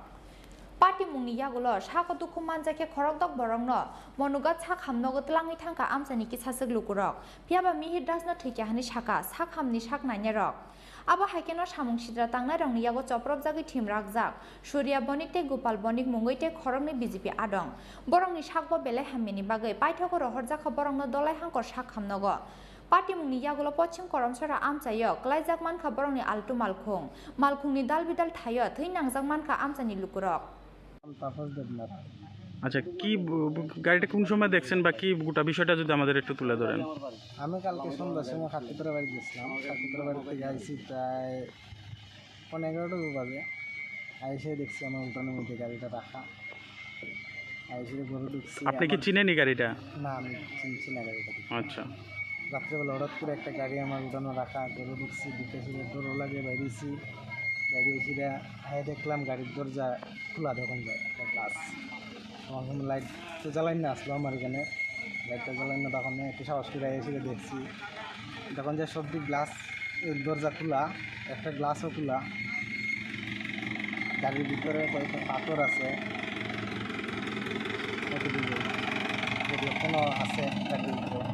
Patimungni yagulo sago dukhu manjakhe khorokdok borokno Monugat sak hamnogo twlangwi thangkha amchaini kisaswk lukurok. Phiyaba Mihir Dasno thwikha hwnwi sakha sak hamni sak nainarok. Abo hai kheno samung sitra tangnairokni yago chopropjagwi thimrakjak Surya Bonik tei Gopal Bonik mungwi tei khoroknwi B J P adong. Borokni sakbo belai hamyani bagwi paithago rohorjakha borokno Dolai Hangkor sak hamnogo. Patimungni yagulo Pochim Karamsara amchaio kwlaijak mankha borokni Alto malkhung. Malkhungni dal bidal thaio thwi nangjak mankha amchaini lukurok. Tapas দেবনাথ। আচ্ছা, কি ব-, ব-, গাড়িটা কোন সময় দেখছেন বা কি গোটা বিষয়টা যদি আমাদের একটু তুলে ধরেন? আমি কালকে সন্ধ্যার সময় খাতিপুরা বাড়ি গেছিলাম। খাতিপুরা বাড়ি থেকে আইছি প্রায় পৌনে এগারোটা বাজে। আইসে দেখছি আমার উঠানের মধ্যে গাড়িটা রাখা। আইসে গরু ঢুকছি। আপনি কি আমার চিনেন এই গাড়িটা? না, আমি চিনছি না গাড়িটা। আচ্ছা। রাত্রেবেলা হঠাৎ করে একটা গাড়ি আমার উঠানো রাখা, গরু ঢুকছি, ঢুকে এসে ডরও লাগে, বাইরেছি। বাইরে এসে হ্যাঁ দেখলাম গাড়ির দরজা খোলা, তখন যায় একটা গ্লাস। তখন কোনো লাইট তো জ্বালাই না আসলো আমার এখানে, লাইটটা জ্বালাই না, তখন একটু সাহস করে এসে দেখছি, তখন যে সব গ্লাস, দরজা খোলা, একটা গ্লাসও খোলা, গাড়ির ভিতরে কয়েকটা পাথর আছে, কতটুকু যদি এখনও আছে গাড়ির ভিতরে।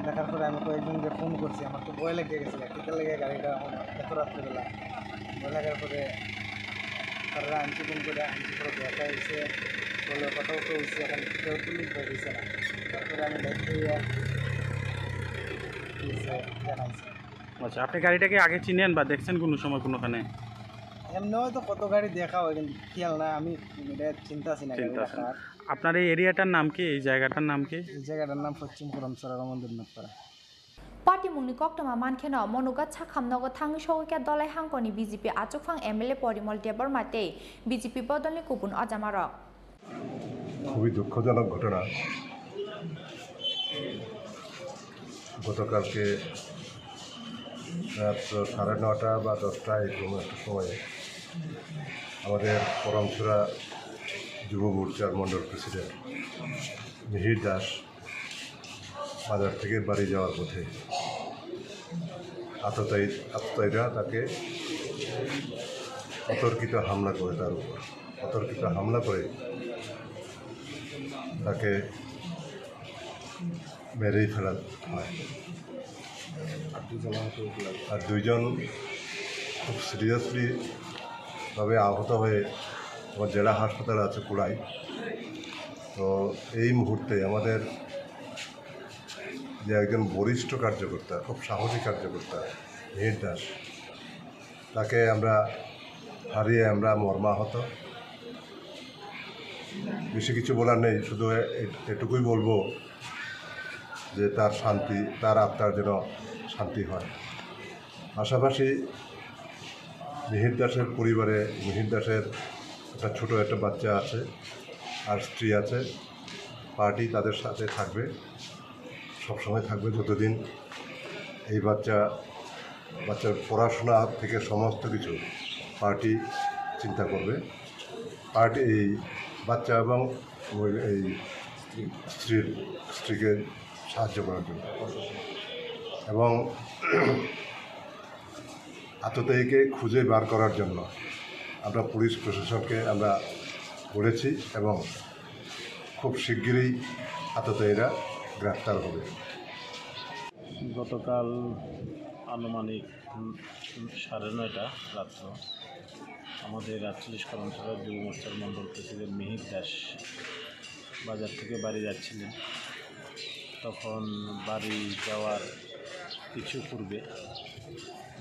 দেখার পরে আমি কয়েকজনকে ফোন করছি, আমার তো ভয় লেগে গেছে, কিতা লেগে গাড়িটা এখন এত রাত্রেবেলা। ভয় লাগার পরে তারা আনছি ফোন করে, আনছি পরে দেখা হয়েছে, বলে কথা উঠা হয়েছে, এখন কেউ পুলিশ বের হয়েছে না। তারপরে আমি বাইক থেকে পুলিশে জানাইছি। আচ্ছা, আপনি গাড়িটাকে আগে চিনেন বা দেখছেন কোনো সময় কোনোখানে? এমনি হয়তো কত গাড়ি দেখা হয়, কিন্তু খেয়াল নাই, আমি এটা চিন্তা আছি না গাড়ি চিন্তা আছেন। রাখার। আপনার এই এরিয়াটার নাম কি? এই জায়গাটার নাম কি? এই জায়গাটার নাম পশ্চিম করমছড়া রমন দেবনাথপাড়া। Patimungni koktwma mankheno Monugat sakhamnogo thangwi sogwikha Dolai Hangkorni B J P achukphang M L A Porimol Debbarma tei B J P bodolni kubun ojamarok. খুবই দুঃখজনক ঘটনা। গতকালকে রাত সাড়ে নটা বা দশটা এরকম একটা সময়ে আমাদের করমছড়া যুব মোর্চার মণ্ডল প্রেসিডেন্ট মিহির দাস বাজার থেকে বাড়ি যাওয়ার পথে আততায়ী, আততায়ীরা তাকে অতর্কিত হামলা করে তার উপর। অতর্কিত হামলা করে তাকে মেরেই ফেলা হয়। আর দুজন আহত হয়েছিল। আর দুইজন খুব সিরিয়াসলি ভাবে আহত হয়ে আমার জেলা হাসপাতালে আছে কুড়াই। তো এই মুহূর্তে আমাদের যে একজন বরিষ্ঠ কার্যকর্তা, খুব সাহসী কার্যকর্তা মিহির দাস, তাকে আমরা হারিয়ে আমরা মর্মাহত। বেশি কিছু বলার নেই, শুধু এ-, এ-, এটুকুই বলবো যে তার শান্তি, তার আত্মার যেন শান্তি হয়। পাশাপাশি মিহির দাসের পরিবারে, মিহির দাসের একটা ছোট একটা বাচ্চা আছে, আর স্ত্রী আছে। পার্টি তাদের সাথে থাকবে, সবসময় থাকবে, যতদিন এই বাচ্চা, বাচ্চার পড়াশোনা থেকে সমস্ত কিছু পার্টি চিন্তা করবে। পার্টি, এই বাচ্চা এবং মহিলা, এই স্ত্রীর, স্ত্রীকে সাহায্য করার জন্য। এবং আততায়ীকে খুঁজে বার করার জন্য আমরা পুলিশ প্রশাসনকে আমরা বলেছি এবং খুব শিগগিরই আততায়ীরা গ্রেফতার হবে। গতকাল আনুমানিক, উম, সাড়ে নয়টা রাত্র আমাদের আটচল্লিশ কর্মচারী যুব মোর্চার মণ্ডল প্রেসিডেন্ট মিহির দাস বাজার থেকে বাড়ি যাচ্ছিলেন। তখন বাড়ি যাওয়ার কিছু পূর্বে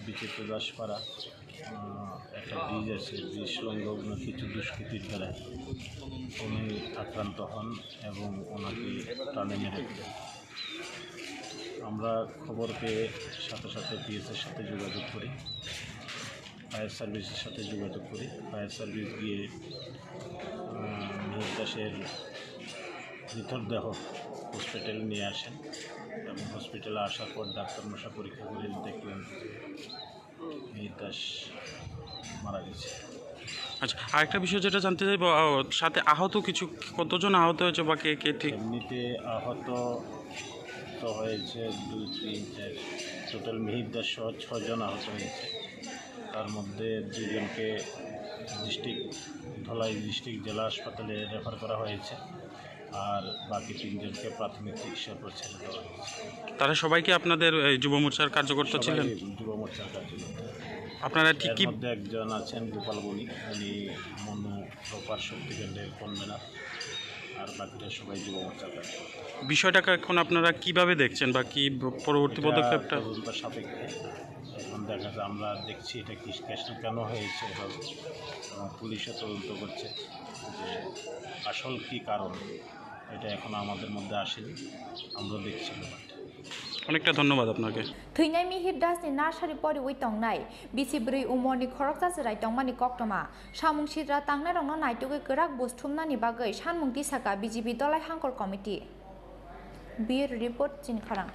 বিচিত্র দাসপাড়া, আহ, একটা ব্রিজ আছে, ব্রিজ সংলগ্ন কিছু দুষ্কৃতীর দ্বারা উনি আক্রান্ত হন এবং ওনাকে প্রাণে মেরে ফেলেন। আমরা খবর পেয়ে সাথে সাথে পিএসের সাথে যোগাযোগ করি, ফায়ার সার্ভিসের সাথে যোগাযোগ করি। ফায়ার সার্ভিস গিয়ে, উম, মিহির দাসের মৃতদেহ হসপিটালে নিয়ে আসেন এবং হসপিটালে আসার পর ডাক্তার মশা পরীক্ষা করে দেখলেন যে মিহির দাস মারা গেছে। আচ্ছা, আরেকটা বিষয় যেটা জানতে চাইবো, আহ, সাথে আহত কিছু, কতজন আহত হয়েছে বা কে কে ঠিক? এমনিতে আহত তো হয়েছে দুই, তিন, চার, টোটাল মিহির দাস সহ ছজন আহত হয়েছে। তার মধ্যে দুজনকে ডিস্ট্রিক্ট, ধলাই ডিস্ট্রিক্ট জেলা হাসপাতালে রেফার করা হয়েছে, আর বাকি তিনজনকে প্রাথমিক চিকিৎসার পর ছেড়ে দেওয়া হয়েছে। তারা সবাই কি আপনাদের এই যুব মোর্চার কার্যকর্তা সবাই ছিলেন? যুব মোর্চার কার্যকর্তা। আপনারা ঠিক এর কি মধ্যে একজন আছেন গোপাল বণিক, উনি মনু প্রপার শক্তি কেন্দ্রের কনভেনার, আর বাকিরা সবাই যুব মোর্চার কার্যকর্তা। বিষয়টাকে এখন আপনারা কিভাবে দেখছেন বা কি ব-, পরবর্তী এটা পদক্ষেপটা? তদন্ত সাপেক্ষে। এখন দেখা যায়, আমরা দেখছি এটা কি, কেন, কেন হয়েছে এভাবে, এবং পুলিশও তদন্ত করছে যে আসল কি কারণ, এটা এখনো আমাদের মধ্যে আসেনি, আমরা দেখছি ব্যাপারটা। অনেকটা ধন্যবাদ আপনাকে। Thwinai Mihir Das ni nursery poriwi tongnai bisi bwrwi umorni khoroksa chwrai tongmani koktwma. Samung sitra tangnairokno naitugwi kwrak buj thumnani bagwi sanmung tisaka B J P Dholai Hangkor Committee. Bureau Report, Chini Khorang.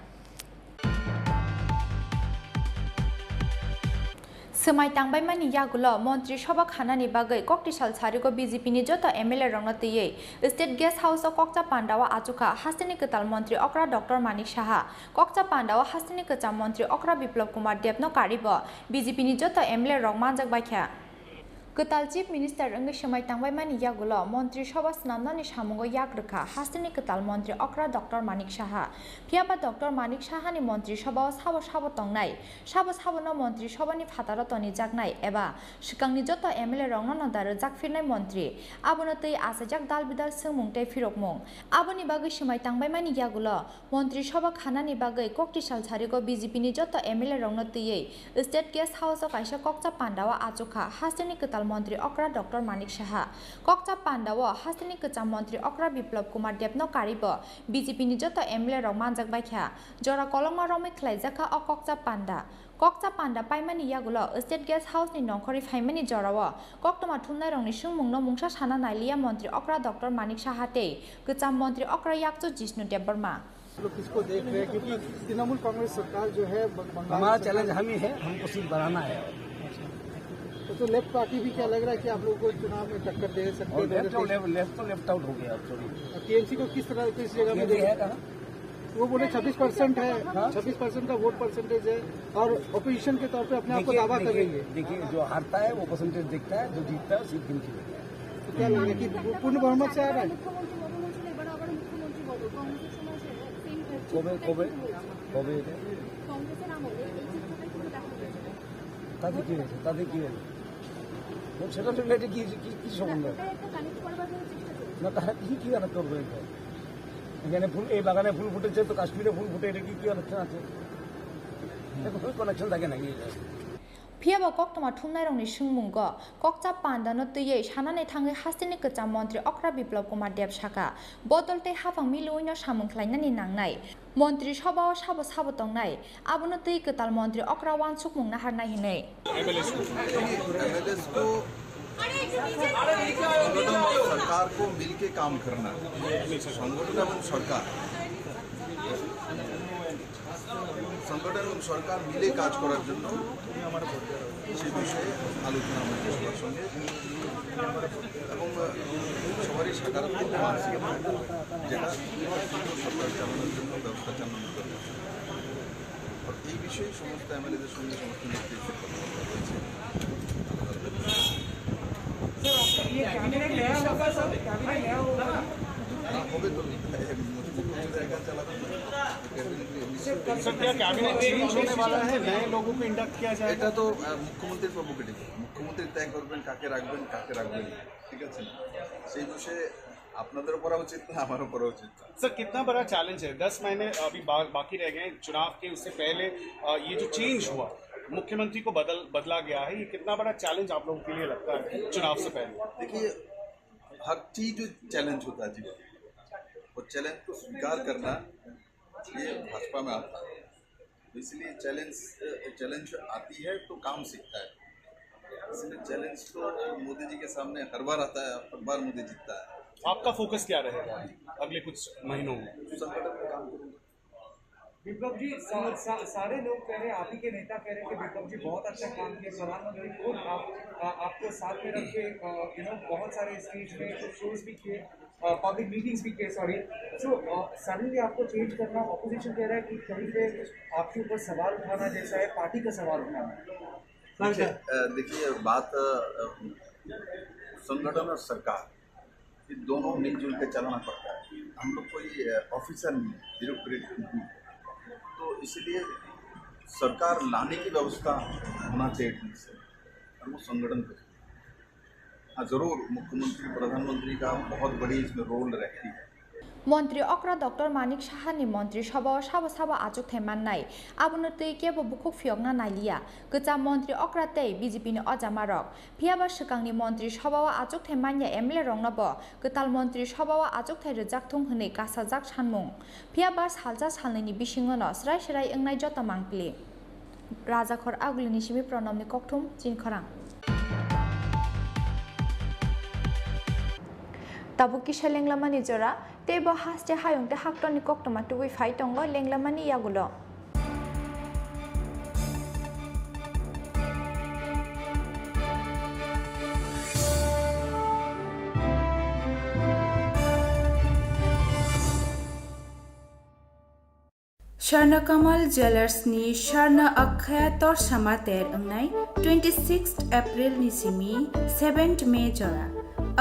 Swmai tangbaimani yagulo Montri Sobha khanani bagwi koktisal sarigo B J P ni joto M L A rokno twiwi State Guest House o kokcha pandao achukha hasteni kwtal Montri okra Doctor Manik Saha. Kokcha pandao hasteni kwcham Montri okra Biplab Kumar Deb no karibo B J P ni joto M L A rok manjak baikha. Kwtal Chief Minister wngwi swmai tangbaimani yagulo Montri Sobha swnamnani samungo yak rwkha hasteni kwtal Montri okra Doctor Manik Saha. Phiyaba Doctor Manik Sahani Montri Sobhao sabo sabo tongnai, sabo sabono Montri Sobhani phataro tonijaknai eba swkangni joto M L A rokno no da rwjak phirnai Montri. Abono twi achaijak dal bidal swngmung tei phirokmung. Aboni bagwi swmai tangbaimani yagulo Montri Sobha khanani bagwi koktisal sarigo B J P ni joto M L A rokno twiwi State Guest House o kaisa kokcha pandao achukha hasteni kwtal Montri okra Doctor Manik Saha. Kokcha pandao hasteni kwcham Montri okra Biplab Kumar Deb no karibo B J P ni joto M L A rok manjak baikha. Jora kolokma romwi khlaijakha o kokcha panda. Kokcha panda paimani yagulo State Guest House ni nongkhorwi phaimani jorao koktwma thumnairokni swngmungno mungsa sana nailiya Montri okra Doctor Manik Saha tei kwcham Montri okra yakchu Jishnu Debbarma. लोग किसको देख रहे हैं, क्योंकि तृणमूल कांग्रेस सरकार जो है ब-, बंगाल हमारा सरकार चैलेंज हम ही है, हमको सीट बनाना है। तो, तो लेफ्ट पार्टी भी क्या लग रहा है कि आप लोगों को चुनाव में टक्कर दे सकते हैं? लेफ्ट तो लेफ्ट, लेफ्ट तो लेफ्ट आउट हो गया, सॉरी। टीएमसी को किस तरह, किस जगह में टीएमसी देख है कहाँ? वो बोले छब्बीस परसेंट है, हाँ? छब्बीस परसेंट का वोट परसेंटेज है और अपोजिशन के तौर पे अपने आप को देखिए, दावा कर देखिए, रही है। देखिए, जो हारता है वो परसेंटेज देखता है, जो जीतता है वो सीट गिनती होती है। तो क्या लग रहा है कि वो पूर्ण बहुमत से आ रहा है? মুখ্যমন্ত্রী মদন মিছিল এবার আবার মুখ্যমন্ত্রী বদল, কংগ্রেসের সময় ছিল, সেম কবে, কবে, কবে এটা? কংগ্রেসের আমলে এই চিত্রটা কিন্তু দেখা গেছে। তাতে কি হয়েছে? তাতে কি হলো? ও সেটা তো এটা কি, কি, কি সম্বন্ধ? না, ওটা একটা কানেক্ট করবার জন্য চেষ্টা করছে। না, তারা কি, কি কানেক্ট করবে এটা? এখানে ফুল, এই বাগানে ফুল ফুটেছে, তো কাশ্মীরে ফুল ফুটে, এটা কি, কি কানেকশন আছে? এটা তো কোনো কানেকশন থাকে নাকি এটা? Phiyaba koktwma thumnairokni swngmungo kokcha pandano twiwi sanani thangwi hasteni kwcham Montri okra Biplab Kumar Deb sakha, bodol tei haphang milwino samung khlainani nangnai. Montri Sobhao sabo sabo tongnai, abono twi kwtal Montri okra uansukmung naharnai hinwi. সরকার को मिलके काम करना, संगठन एवं सरकार, संगठन एवं सरकार मिले काज করার জন্য সে বিষয়ে আলোচনা হয়েছে সবার সঙ্গে এবং সবারই সাকারাত্মক মানসিকতা, যেটা সরকার চালানোর জন্য, ব্যবস্থা চালানোর জন্য। আর এই বিষয়ে সমস্ত এমএলএদের সঙ্গে সমস্ত নেতৃত্বের কথাবার্তা হয়েছে। ये कैबिनेट नया होगा सर? कैबिनेट नया होगा? না, হবে তো। মুখ্যমন্ত্রী একা চালাবেন না। कैबिनेट নিয়ে নিশ্চয়ই। सर, क्या कैबिनेट चेंज होने वाला है? नए लोगों को इंडक्ट किया जाएगा? এটা তো মুখ্যমন্ত্রীর প্রেরোগেটিভ। মুখ্যমন্ত্রী তয় করবেন কাকে রাখবেন, কাকে রাখবেন না। ঠিক আছে? সেই বিষয়ে আপনাদেরও করা উচিত না, আমারও করা উচিত না। सर, कितना बड़ा चैलेंज है? दस महीने अभी बा-, बाकी रह गए हैं चुनाव के, उससे पहले, अ, ये जो चेंज हुआ, मुख्यमंत्री को बदल, बदला गया है, ये कितना बड़ा चैलेंज आप लोगों के लिए लगता है चुनाव से पहले? देखिए, हर चीज चैलेंज होता है जीवन में, वो चैलेंज को स्वीकार करना, ये भाजपा में आता है। तो इसलिए चैलेंज, चैलेंज आती है तो काम सीखता है। इसलिए चैलेंज तो मोदी जी के सामने हर बार आता है, हर बार मोदी जीतता है। आपका फोकस क्या रहेगा अगले कुछ महीनों में? संगठन में काम करूंगा। विप्लव जी, सा, सा, सारे लोग कह रहे हैं, आप ही के नेता कह रहे हैं कि विप्लव जी बहुत अच्छा काम किया, प्रधानमंत्री खुद आप, आ, आपको साथ में रख के, यू नो, बहुत सारे स्टेज में शोज भी किए, पब्लिक मीटिंग्स भी किए, सॉरी। सो सडनली आपको चेंज करना, ऑपोजिशन कह रहा है कि कहीं पे आपके ऊपर सवाल उठाना जैसा है, पार्टी का सवाल उठाना है। देखिए, अ, देखिए, बात, अ, संगठन और सरकार, ये दोनों मिलजुल के चलाना पड़ता है। हम लोग कोई, अ, ऑफिसर नहीं है, ब्यूरोक्रेट नहीं है। तो इसलिए सरकार लाने की व्यवस्था होना चाहिए ठीक से, और वो संगठन को। हाँ, जरूर, मुख्यमंत्री, प्रधानमंत्री का बहुत बड़ी इसमें रोल रहती है। Montri okra Doctor Manik Saha ni Montri Sabha o sabo sabo achukthai mannai, abono twi kebo bukhuk phiyokna nailiya. Kwcham Montri okra tei B J P ni ojamarok. Phiyaba swkangni Montri Sabha o achukthai manya M L A rokno bo kwtal Montri Sabha o achukthai rwjak thung hwnwi kasajak sanmung. Phiyaba salsa salnwini bisingo no srai srai wngnai joto mangpili. Rajakhor Agulini simi Pranamni kokthum Chinkhorang. Tabuk kisa lenglamani jora, tei bo haste hayung tei haktorni koktwma tubui phai tongo lenglamani yagulo. Swarna Kamal Jewellers ni Swarna Akshaya Torsa Mater wngnai twenty sixth April ni simi seventh May jora.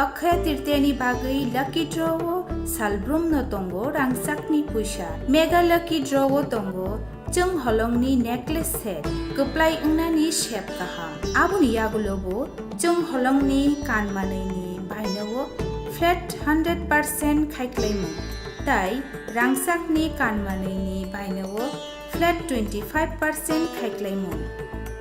Akshaya Tritiya ni bagwi lucky draw o salbrum no tongo rangchak ni puisa. Mega lucky draw o tongo chwng holong ni necklace set, kwplai wngnani sep kaham. Aboni yagulo bo chwng holong ni kan manwi ni baino o flat hundred percent khaiklaimung. Tai rangchakni kan manwini baino o flat twenty five percent khaiklaimung.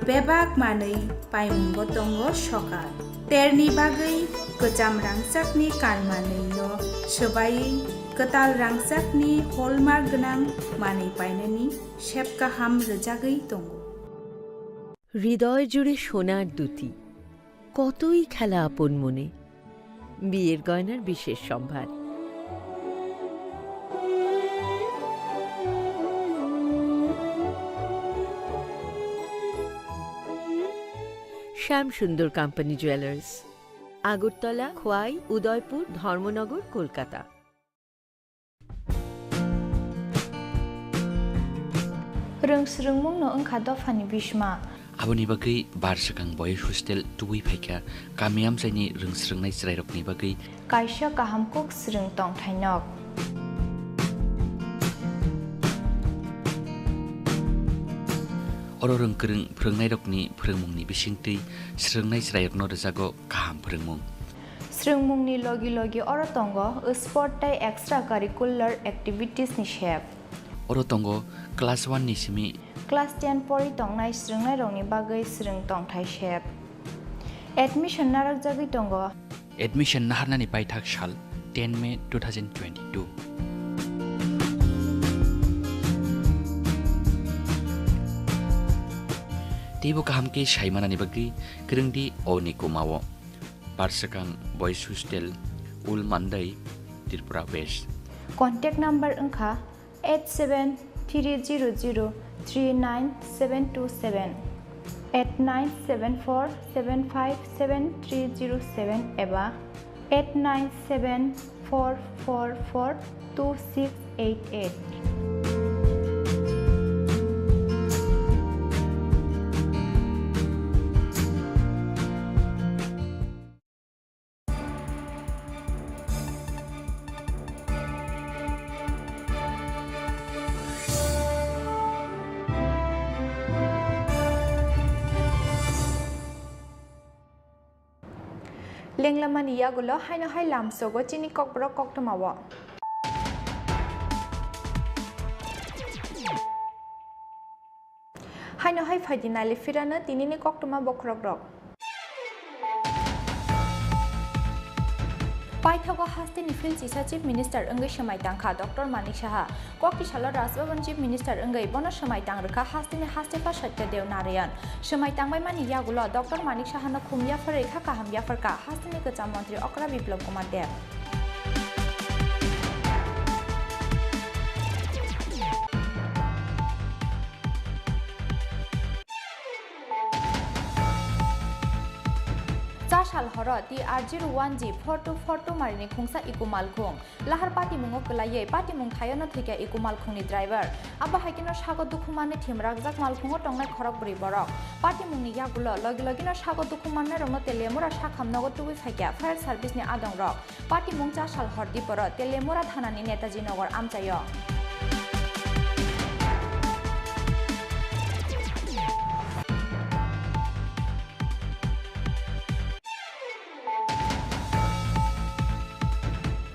Bebak manwi paimungo tongo sokal. Terni bagwi kwcham rangchakni kan manwino swbaiwi kwtal rangchakni hallmark gwnang manwi painani sep kaham rwjagwi tongo. হৃদয় জুড়ে সোনার দ্যুতি, কতই খেলা আপন মনে। বিয়ের গয়নার বিশেষ সম্ভার। শ্যাম সুন্দর কোম্পানি জুয়েলার্স, আগরতলা, খোয়াই, উদয়পুর, ধর্মনগর, Kolkata. Rwng swrwngmungno wngkha dophani bishma. Aboni bagwi bar swkang boys hostel tubui phaikha, kami amchaini rwng swrwngnai chwrairokni bagwi kaisa kaham kuk swrwng tongthai nok. Oro rwng kwrwng phwrwngnairokni phwrwngmungni bisingtwi swrwngnai chwrairokno rwjago kaham phwrwngmung. Swrwngmungni logi logi oro tongo sport tei extra curricular activities ni sep. Oro tongo class one ni simi class ten pori tongnai swrwngnairokni bagwi swrwng tongthai sep. Admission narwkjagwi tongo. Admission naharnani paithak sal ten May two thousand twenty-two. Teibo kaham khe saimanani bagwi kwrwngdi o ni kumao. Bar swkang boys hostel Ul Mandai, Tripura West. Contact number wngkha eight seven three zero zero three nine seven two seven, eight nine seven four seven five seven three zero seven eba eight nine seven four four four two six eight eight. Lenglamani yagulo haino hai lamsogo chini kokborok koktwmao. Haino hai phaidi nailifirano tinini koktwma bokhorokrok. Paithago hasteni phil chisa Chief Minister wngwi swmai tangkha Doctor Manik Saha. Kokti salo Raj Bhavan Chief Minister wngwi bono swmai tang rwkha hasteni Hastepha Satya Dev Narayan. Swmai tangbaimani yagulo Doctor Manik Sahano khum yapharwi kha kaham yapharkha hasteni kwcham montri Okra Biplab Kumar Deb. Cha sal horo T R zero one G four two four two marini khungsa Eco malkhung. Lahar patimungo kwlaiwi patimung thaiono thwikha Eco malkhungni driver. Abo hai kheno sago dukhu manwi thimrakjak malkhungo tongnai khorokbrwi borok. Patimungni yagulo logi logino sago dukhu mannairokno Teliamura sakhamnogo tubui phaikha fire service ni adongrok. Patimung cha sal hor diporo Teliamura thanani Netaji Nagar amchaio.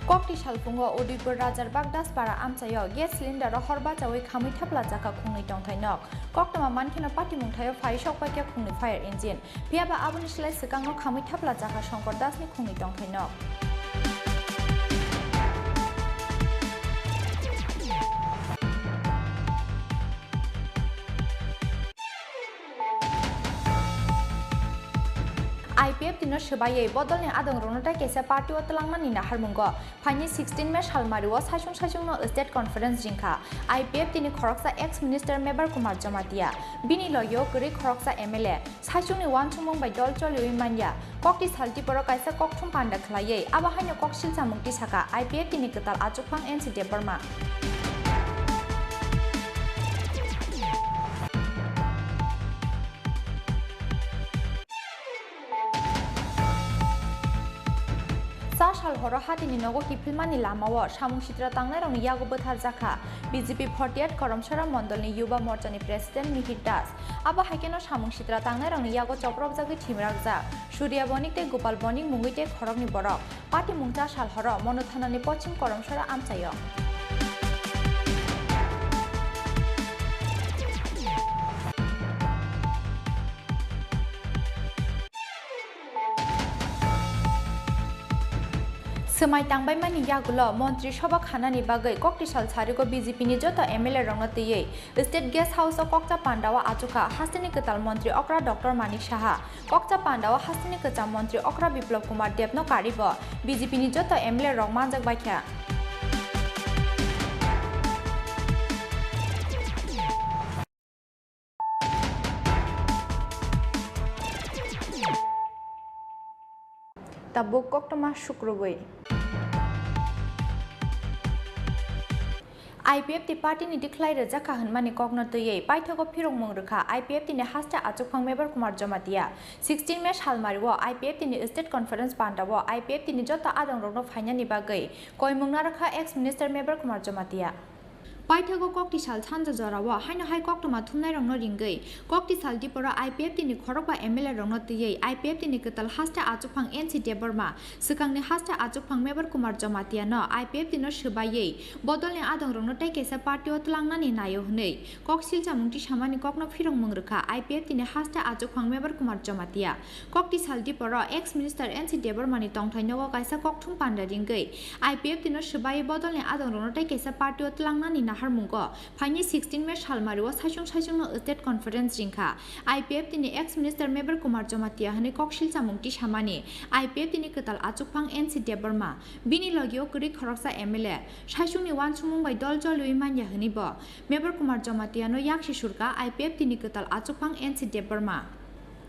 Kokti salphungo Udaipur Rajar Bagdaspara amchaio gas cylinder o hor bachawi khamwi thapla chakha khungni tongthai nok. Koktwma mankheno patimung thaio phai sokpaikha khungni fire engine. Phiyaba aboni slai swkangno khamwi thapla chakha Shankar Dasni khungni tongthai nok. I P F T no swbaiwi bodolni adongrokno tei kaisa party o twlangnani naharmungo phaini sixteen May salmario saichung saichungno state conference ringkha I P F T ni khoroksa ex minister Mebar Kumar Jamatia, bini logi o kwrwi khoroksa M L A, saichungni uansukmung bai dol choliwi manya. Kokti sal Tripura kaisa kokthum panda khwlaiwi abo haino kok silchamung tisakha I P F T ni kwtal achukphang N C Debbarma. Cha sal horo hatini nogo kiphilmani lamao samung sitra tangnairokni yago bwtharjakha B J P forty-eight Karamsara Mondolni Yuba Morchani President Mihir Das. Abo hai kheno samung sitra tangnairokni yago chopropjagwi thimrakjak Surya Bonik tei Gopal Bonik mungwi tei khoroknwi borok. Patimung cha sal horo Monu thanani Pochim Karamsara amchaio. Swmai tangbaimani yagulo Montri Sobha khanani bagwi kokti sal sarigo B J P ni joto M L A rokno twiwi State Guest House o kokcha pandao achukha hasteni kwtal montri okra Doctor Manik Saha. Kokcha pandao hasteni kwcham montri okra Biplab Kumar Debno karibo B J P ni joto M L A rok manjak baikha. Tabuk koktwma sukrubwi. I P F T party ni tikhlai rwjakha hwnmani kokno twiwi paithago phirokmung rwkha I P F T ni haste achukphang Mebar Kumar Jamatia. Sixteen May salmario I P F T ni state conference pandao I P F T ni joto adongrokno phainani bagwi koimung narwkha ex minister Mebar Kumar Jamatia. Paithago kokti sal sanja jorao haino hai koktwma thumnairokno ringwi kokti sal diporo I P F T ni khorokba M L A rokno twiwi I P F T ni kwtal haste achukphang N C Debbarma, swkangni haste achukphang Mebar Kumar Jamatia no I P F T no swbaiwi bodolni adongrokno tei kaisa party o twlangnani naio hwnwi kok silchamung tisamani kokno phirokmung rwkha I P F T ni haste achukphang Mebar Kumar Jamatia. Kokti sal diporo ex minister N C Debbarma ni tongthai nogo kaisa kokthum panda ringwi I P F T no swbaiwi bodolni adongrokno tei kaisa party o twlangnani Harmungo phaini sixteen May salmario saichung saichungno state conference ringkha. I P F T ni ex minister Mebar Kumar Jamatia hwnwi kok silchamung tisamani I P F T ni kwtal achukphang N C Debbarma, bini logio kwrwi khoroksa M L A, saichungni uansukmung bai dol choliwi manya hwnwi bo Mebar Kumar Jamatia no yaksi surka I P F T ni kwtal achukphang N C Debbarma.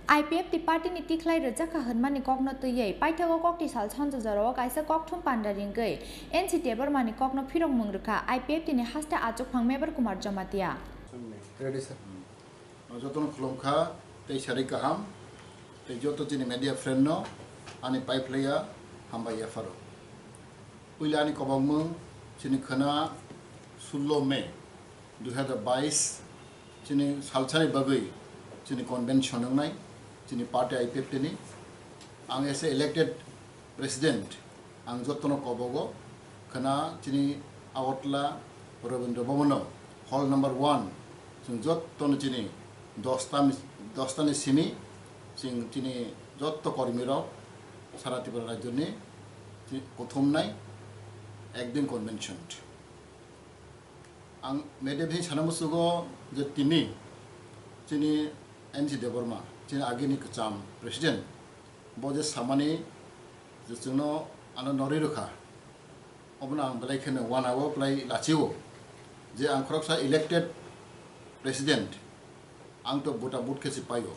I P F T party ni tikhlai rwjakha hwnmani kokno twiwi paithago kokti sal sonjo jorao kaisa kokthum panda ringwi N C Debbarma ni kokno phirokmung rwkha I P F T ni haste achukphang Mebar Kumar Jamatia. Ready, sir. Jotono khulumkha, tei sari kaham, tei joto chini media friend no ani paiphlaiya hambai yapharo. Puila ani kobokmung chini khwna sullo May dui hazar bais, chini salsani bagwi chini convention wngnai, chini party I P F T ni. Ang as a elected president, ang jotono kobogo khwna chini Agartala Rabindra Bhavan o hall number one, chwng jotono chini dosta ni, dosta ni simi chwng chini joto kormi rok sara Tripura rajyo ni chi-, kuthumnai ekdin convention. Ang media bini sana musugo je tini chini N C Debbarma, chini agini kwcham president, bo je samani je chwngno ano norwi rwkha, obono ang belai kheno uanao, belai lachio je ang khoroksa elected president, ang to buta but khe se paio.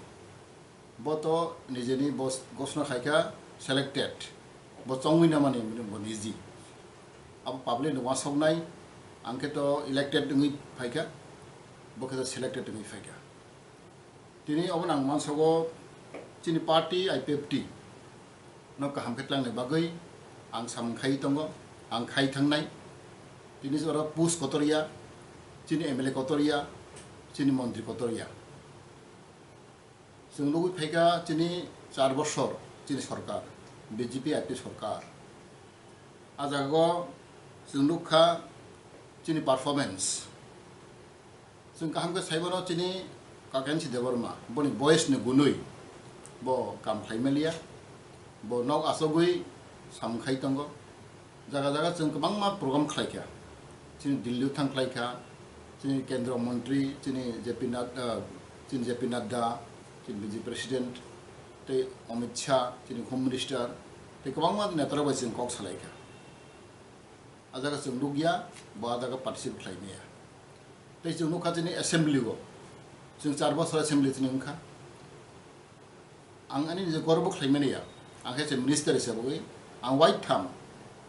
Bo to nijeni bo ghosna khaikha selected, bo chongwi namani bo niji. Abo public ni uansuknai, ang khe to elected wngwi phaikha, bo khe to selected wngwi phaikha. Tini obono ang mansogo chini party I P F T no kaham khe tlangnai bagwi ang samung khai tongo, ang khai thangnai. Tini oro post kotor ya, chini M L A kotor ya, chini montri kotor ya. Chwng nugwi phaikha chini char bosor chini sorkar, B J P I P sorkar. A jagao chwng nukha chini performance. Chwng kaham khe saimano chini Kakensi Debbarma, boni boyes ni gunwi bo kam khlai maliya, bo nok achogwi samung khai tongo. Jaga jaga chwng kwbangma program khlaikha. Chini Delhi thang khlaikha, chini Kendra Montri, chini J P Nad-, ah, chini J P Nadda, chini B J P President, tei Amit Shah, chini Home Minister, tei kwbangma netarok bai chwng kok salaikha. A jaga chwng nukya, bo a jaga participate khlai maya. Tei chwng nukha chini assembly o, chwng char bosor assembly chini wngkha. Ang ani nijor gorbo khlaimani ya, ang khe se minister hisabwi ang waitham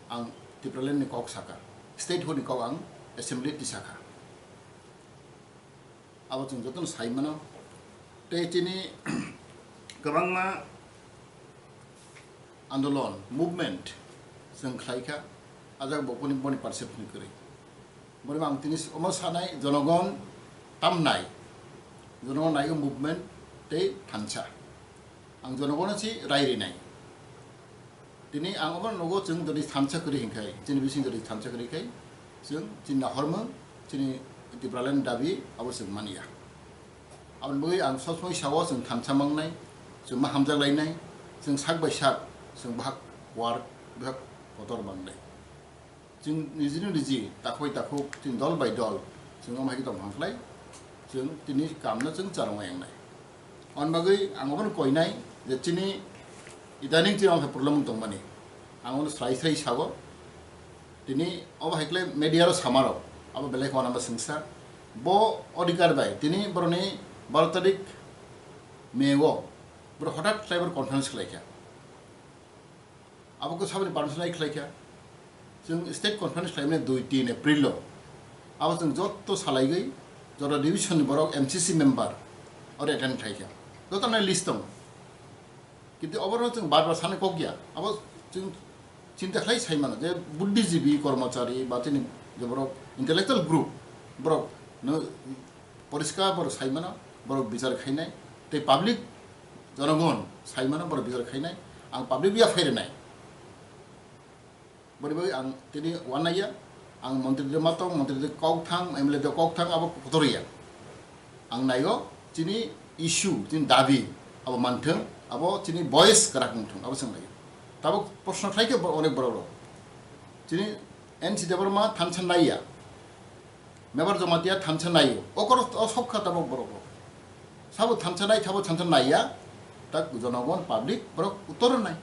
ang Tipraland ni kok sakha, statehood ni kok ang assembly tisakha. Abo chwng jotono sai mano. Tei chini kwbangma andolon, movement chwng khlaikha, a jaga bo boni, boni perception kwrwi. Boni ang tini omo sanai, jonogon tamnai, jonogon naigo movement tei thansa. Ang jonogono si rai rinai. Tini ang omo nogo chwng jodi thansa kwrwi hinkhai, chini bising jodi thansa kwrwi khai, chwng chini nahormung, chini Tipraland dabi abo chwng manya. Aboni bagwi ang sob somoi sao chwng thansa mangnai, chwng ma hamjak lainai, chwng sak bai sak, chwng bahak war, bahak kotor mangnai. Chwng nijino niji takhuk bai takhuk, chwng dol bai dol, chwng omo hai khe tongthang khlai, chwng tini kamno chwng charwng yangnai. Aboni bagwi ang obono koinai je chini idaning chini omo hai problem wng tongmani. Ang obono srai srai sao, tini obo hai khlai media rok samarok, abo belai khwna ma swngsa. Bo odhikar bai tini boroni baro tarik May o borok hothat khlai borok conference khlaikha. Abo khe saboni permission lai khlaikha. Chwng state conference khlaimani dui tin April o. Abo chwng joto salaigwi, joto division ni borok M C C member oro attend khlaikha. Joto nai list tongo. Kintu oborok chwng bar bar sanai kok ya. Abo chwng chinta khlai sai mano je buddhijibi, kormochari ba chini je borok intellectual group borok no poriskar borok sai mano, borok bichar khainai tei public jonogon sai mano borok bichar khainai. Ang public ya phai rwnai. Boni bagwi ang tini uanaiya, ang montri de matong, montri de kok thang, M L A de kok thang, abo kotor ya. Ang naigo, chini issue, chini dabi, abo manthung, abo chini voice kwrak wngthung, abo chwng naiyo. Tabuk proshno khlai khe bo-, onek borok rok. Chini N C Debbarma thansa naiya. Mebar Jamatia thansa naio, okoro o sok kha tabok borok bo. Sabo thansa nai, sabo thansa naiya, tak jonogon public borok uttor nai,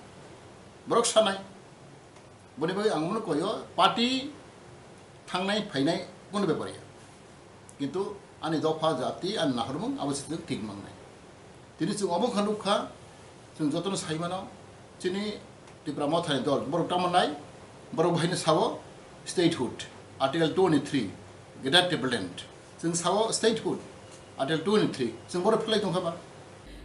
borok sanai. Boni bagwi ang mano koyo party thangnai phainai kono bepar ya. Kintu ani dopha jati ani nahormung abo se thik mangnai. Tini chwng obo kha nukha, chwng jotono sai mano, chini Tipra Mothani dol, borok tamo nai, borok bahino sao statehood, Article twenty-three, Greater Tipraland. Chwng sao statehood, Article twenty-three, chwng borok phlai tongkha ba?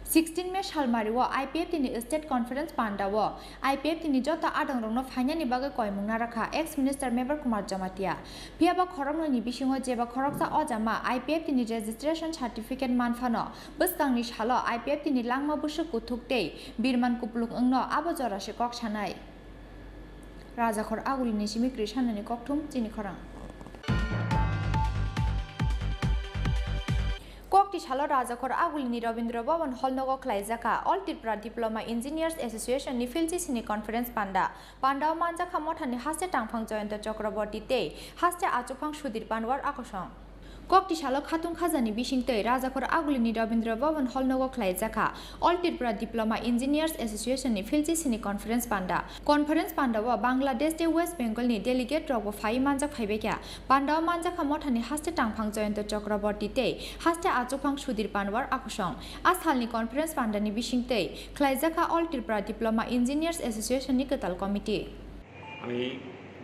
Sixteen May salmario I P F T ni State Conference pandao I P F T ni joto adongrokno phainani bagwi koimung narakha ex Minister Mebar Kumar Jamatia. Phiyaba khoroknwi ni bisingo jeba khoroksa ojama I P F T ni registration certificate manphano, bwskangni salo I P F T ni langma bwswk kuthuk tei birman kuplung wngno abo jora se kok sanai. Rajakhor Agulini simi Krishanani kokthum chini khorang. Kokti salo Rajakhor Agulini Rabindra Bhavan Hall nogo khlaijakha All Tripura Diploma Engineers Association ni philchi sini conference panda. Pandao manjakha mothani haste tangphang Jayanta Chakraborty tei haste achuphang Sudhir Panwar akosong. Kokti salo khatung khajani bisingtwi Rajakhor Agulini Rabindra Bhavan Hall nogo khlaijakha All Tripura Diploma Engineers Association ni philchi sini conference panda. Conference pandao Bangladesh tei West Bengal ni delegate rokbo phai manjak phaibaikha. Pandao manjakha mothani haste tangphang Jayanta Chakraborty tei haste achuphang Sudhir Panwar akosong. A salni conference pandani bisingtwi khlaijakha All Tripura Diploma Engineers Association ni kwtal committee. আমি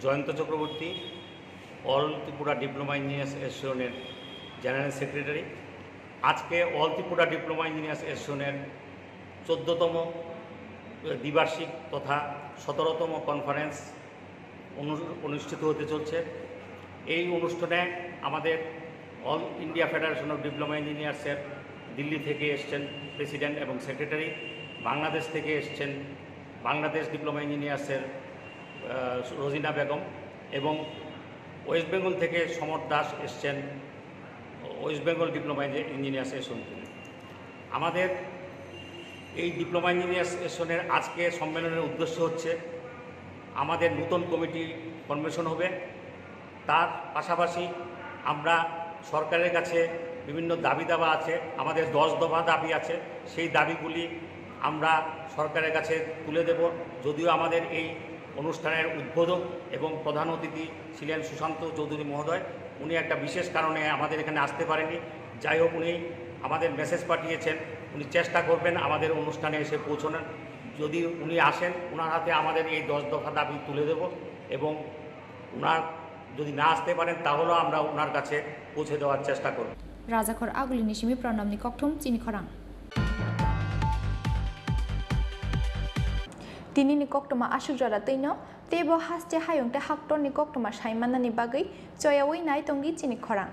জয়ন্ত চক্রবর্তী, অল Tripura diploma engineers অ্যাসোসিয়েশনের general secretary. আজকে অল Tripura diploma engineers অ্যাসোসিয়েশনের চোদ্দতম দ্বিবার্ষিক তথা সতেরোতম কনফারেন্স অনু-, অনুষ্ঠিত হতে চলছে। এই অনুষ্ঠানে আমাদের all India federation of diploma ইঞ্জিনিয়ার্সের দিল্লি থেকে এসছেন প্রেসিডেন্ট এবং সেক্রেটারি, বাংলাদেশ থেকে এসছেন বাংলাদেশ ডিপ্লোমা ইঞ্জিনিয়ার্সের, আহ, রোজিনা বেগম এবং ওয়েস্ট বেঙ্গল থেকে সমর দাস এসছেন ওয়েস্ট বেঙ্গল ডিপ্লোমা ইঞ্জি-, ইঞ্জিনিয়ার্স অ্যাসোসিয়েশন থেকে। আমাদের এই ডিপ্লোমা ইঞ্জিনিয়ার্স অ্যাসোসিয়েশনের আজকে সম্মেলনের উদ্দেশ্য হচ্ছে আমাদের নতুন কমিটি ফরমেশন হবে। তার পাশাপাশি আমরা সরকারের কাছে বিভিন্ন দাবি দাবা আছে, আমাদের দশ দফা দাবি আছে, সেই দাবিগুলি আমরা সরকারের কাছে তুলে দেব। যদিও আমাদের এই অনুষ্ঠানের উদ্বোধক এবং প্রধান অতিথি ছিলেন সুশান্ত চৌধুরী মহোদয়, উনি একটা বিশেষ কারণে আমাদের এখানে আসতে পারেননি। যাই হোক, উনি আমাদের মেসেজ পাঠিয়েছেন, উনি চেষ্টা করবেন আমাদের অনুষ্ঠানে এসে পৌঁছানোর। যদি উনি আসেন, ওনার হাতে আমাদের এই দশ দফা দাবি তুলে দেব এবং ওনার যদি না আসতে পারেন, তাহলেও আমরা ওনার কাছে পৌঁছে দেওয়ার চেষ্টা করব। Rajakhor Agulini simi Pranamni kokthum chini khorang. Tinini koktwma aswk jora twino, teibo haste hayung tei haktorni koktwma sai mannani bagwi choyaui nai tongdi chini khorang.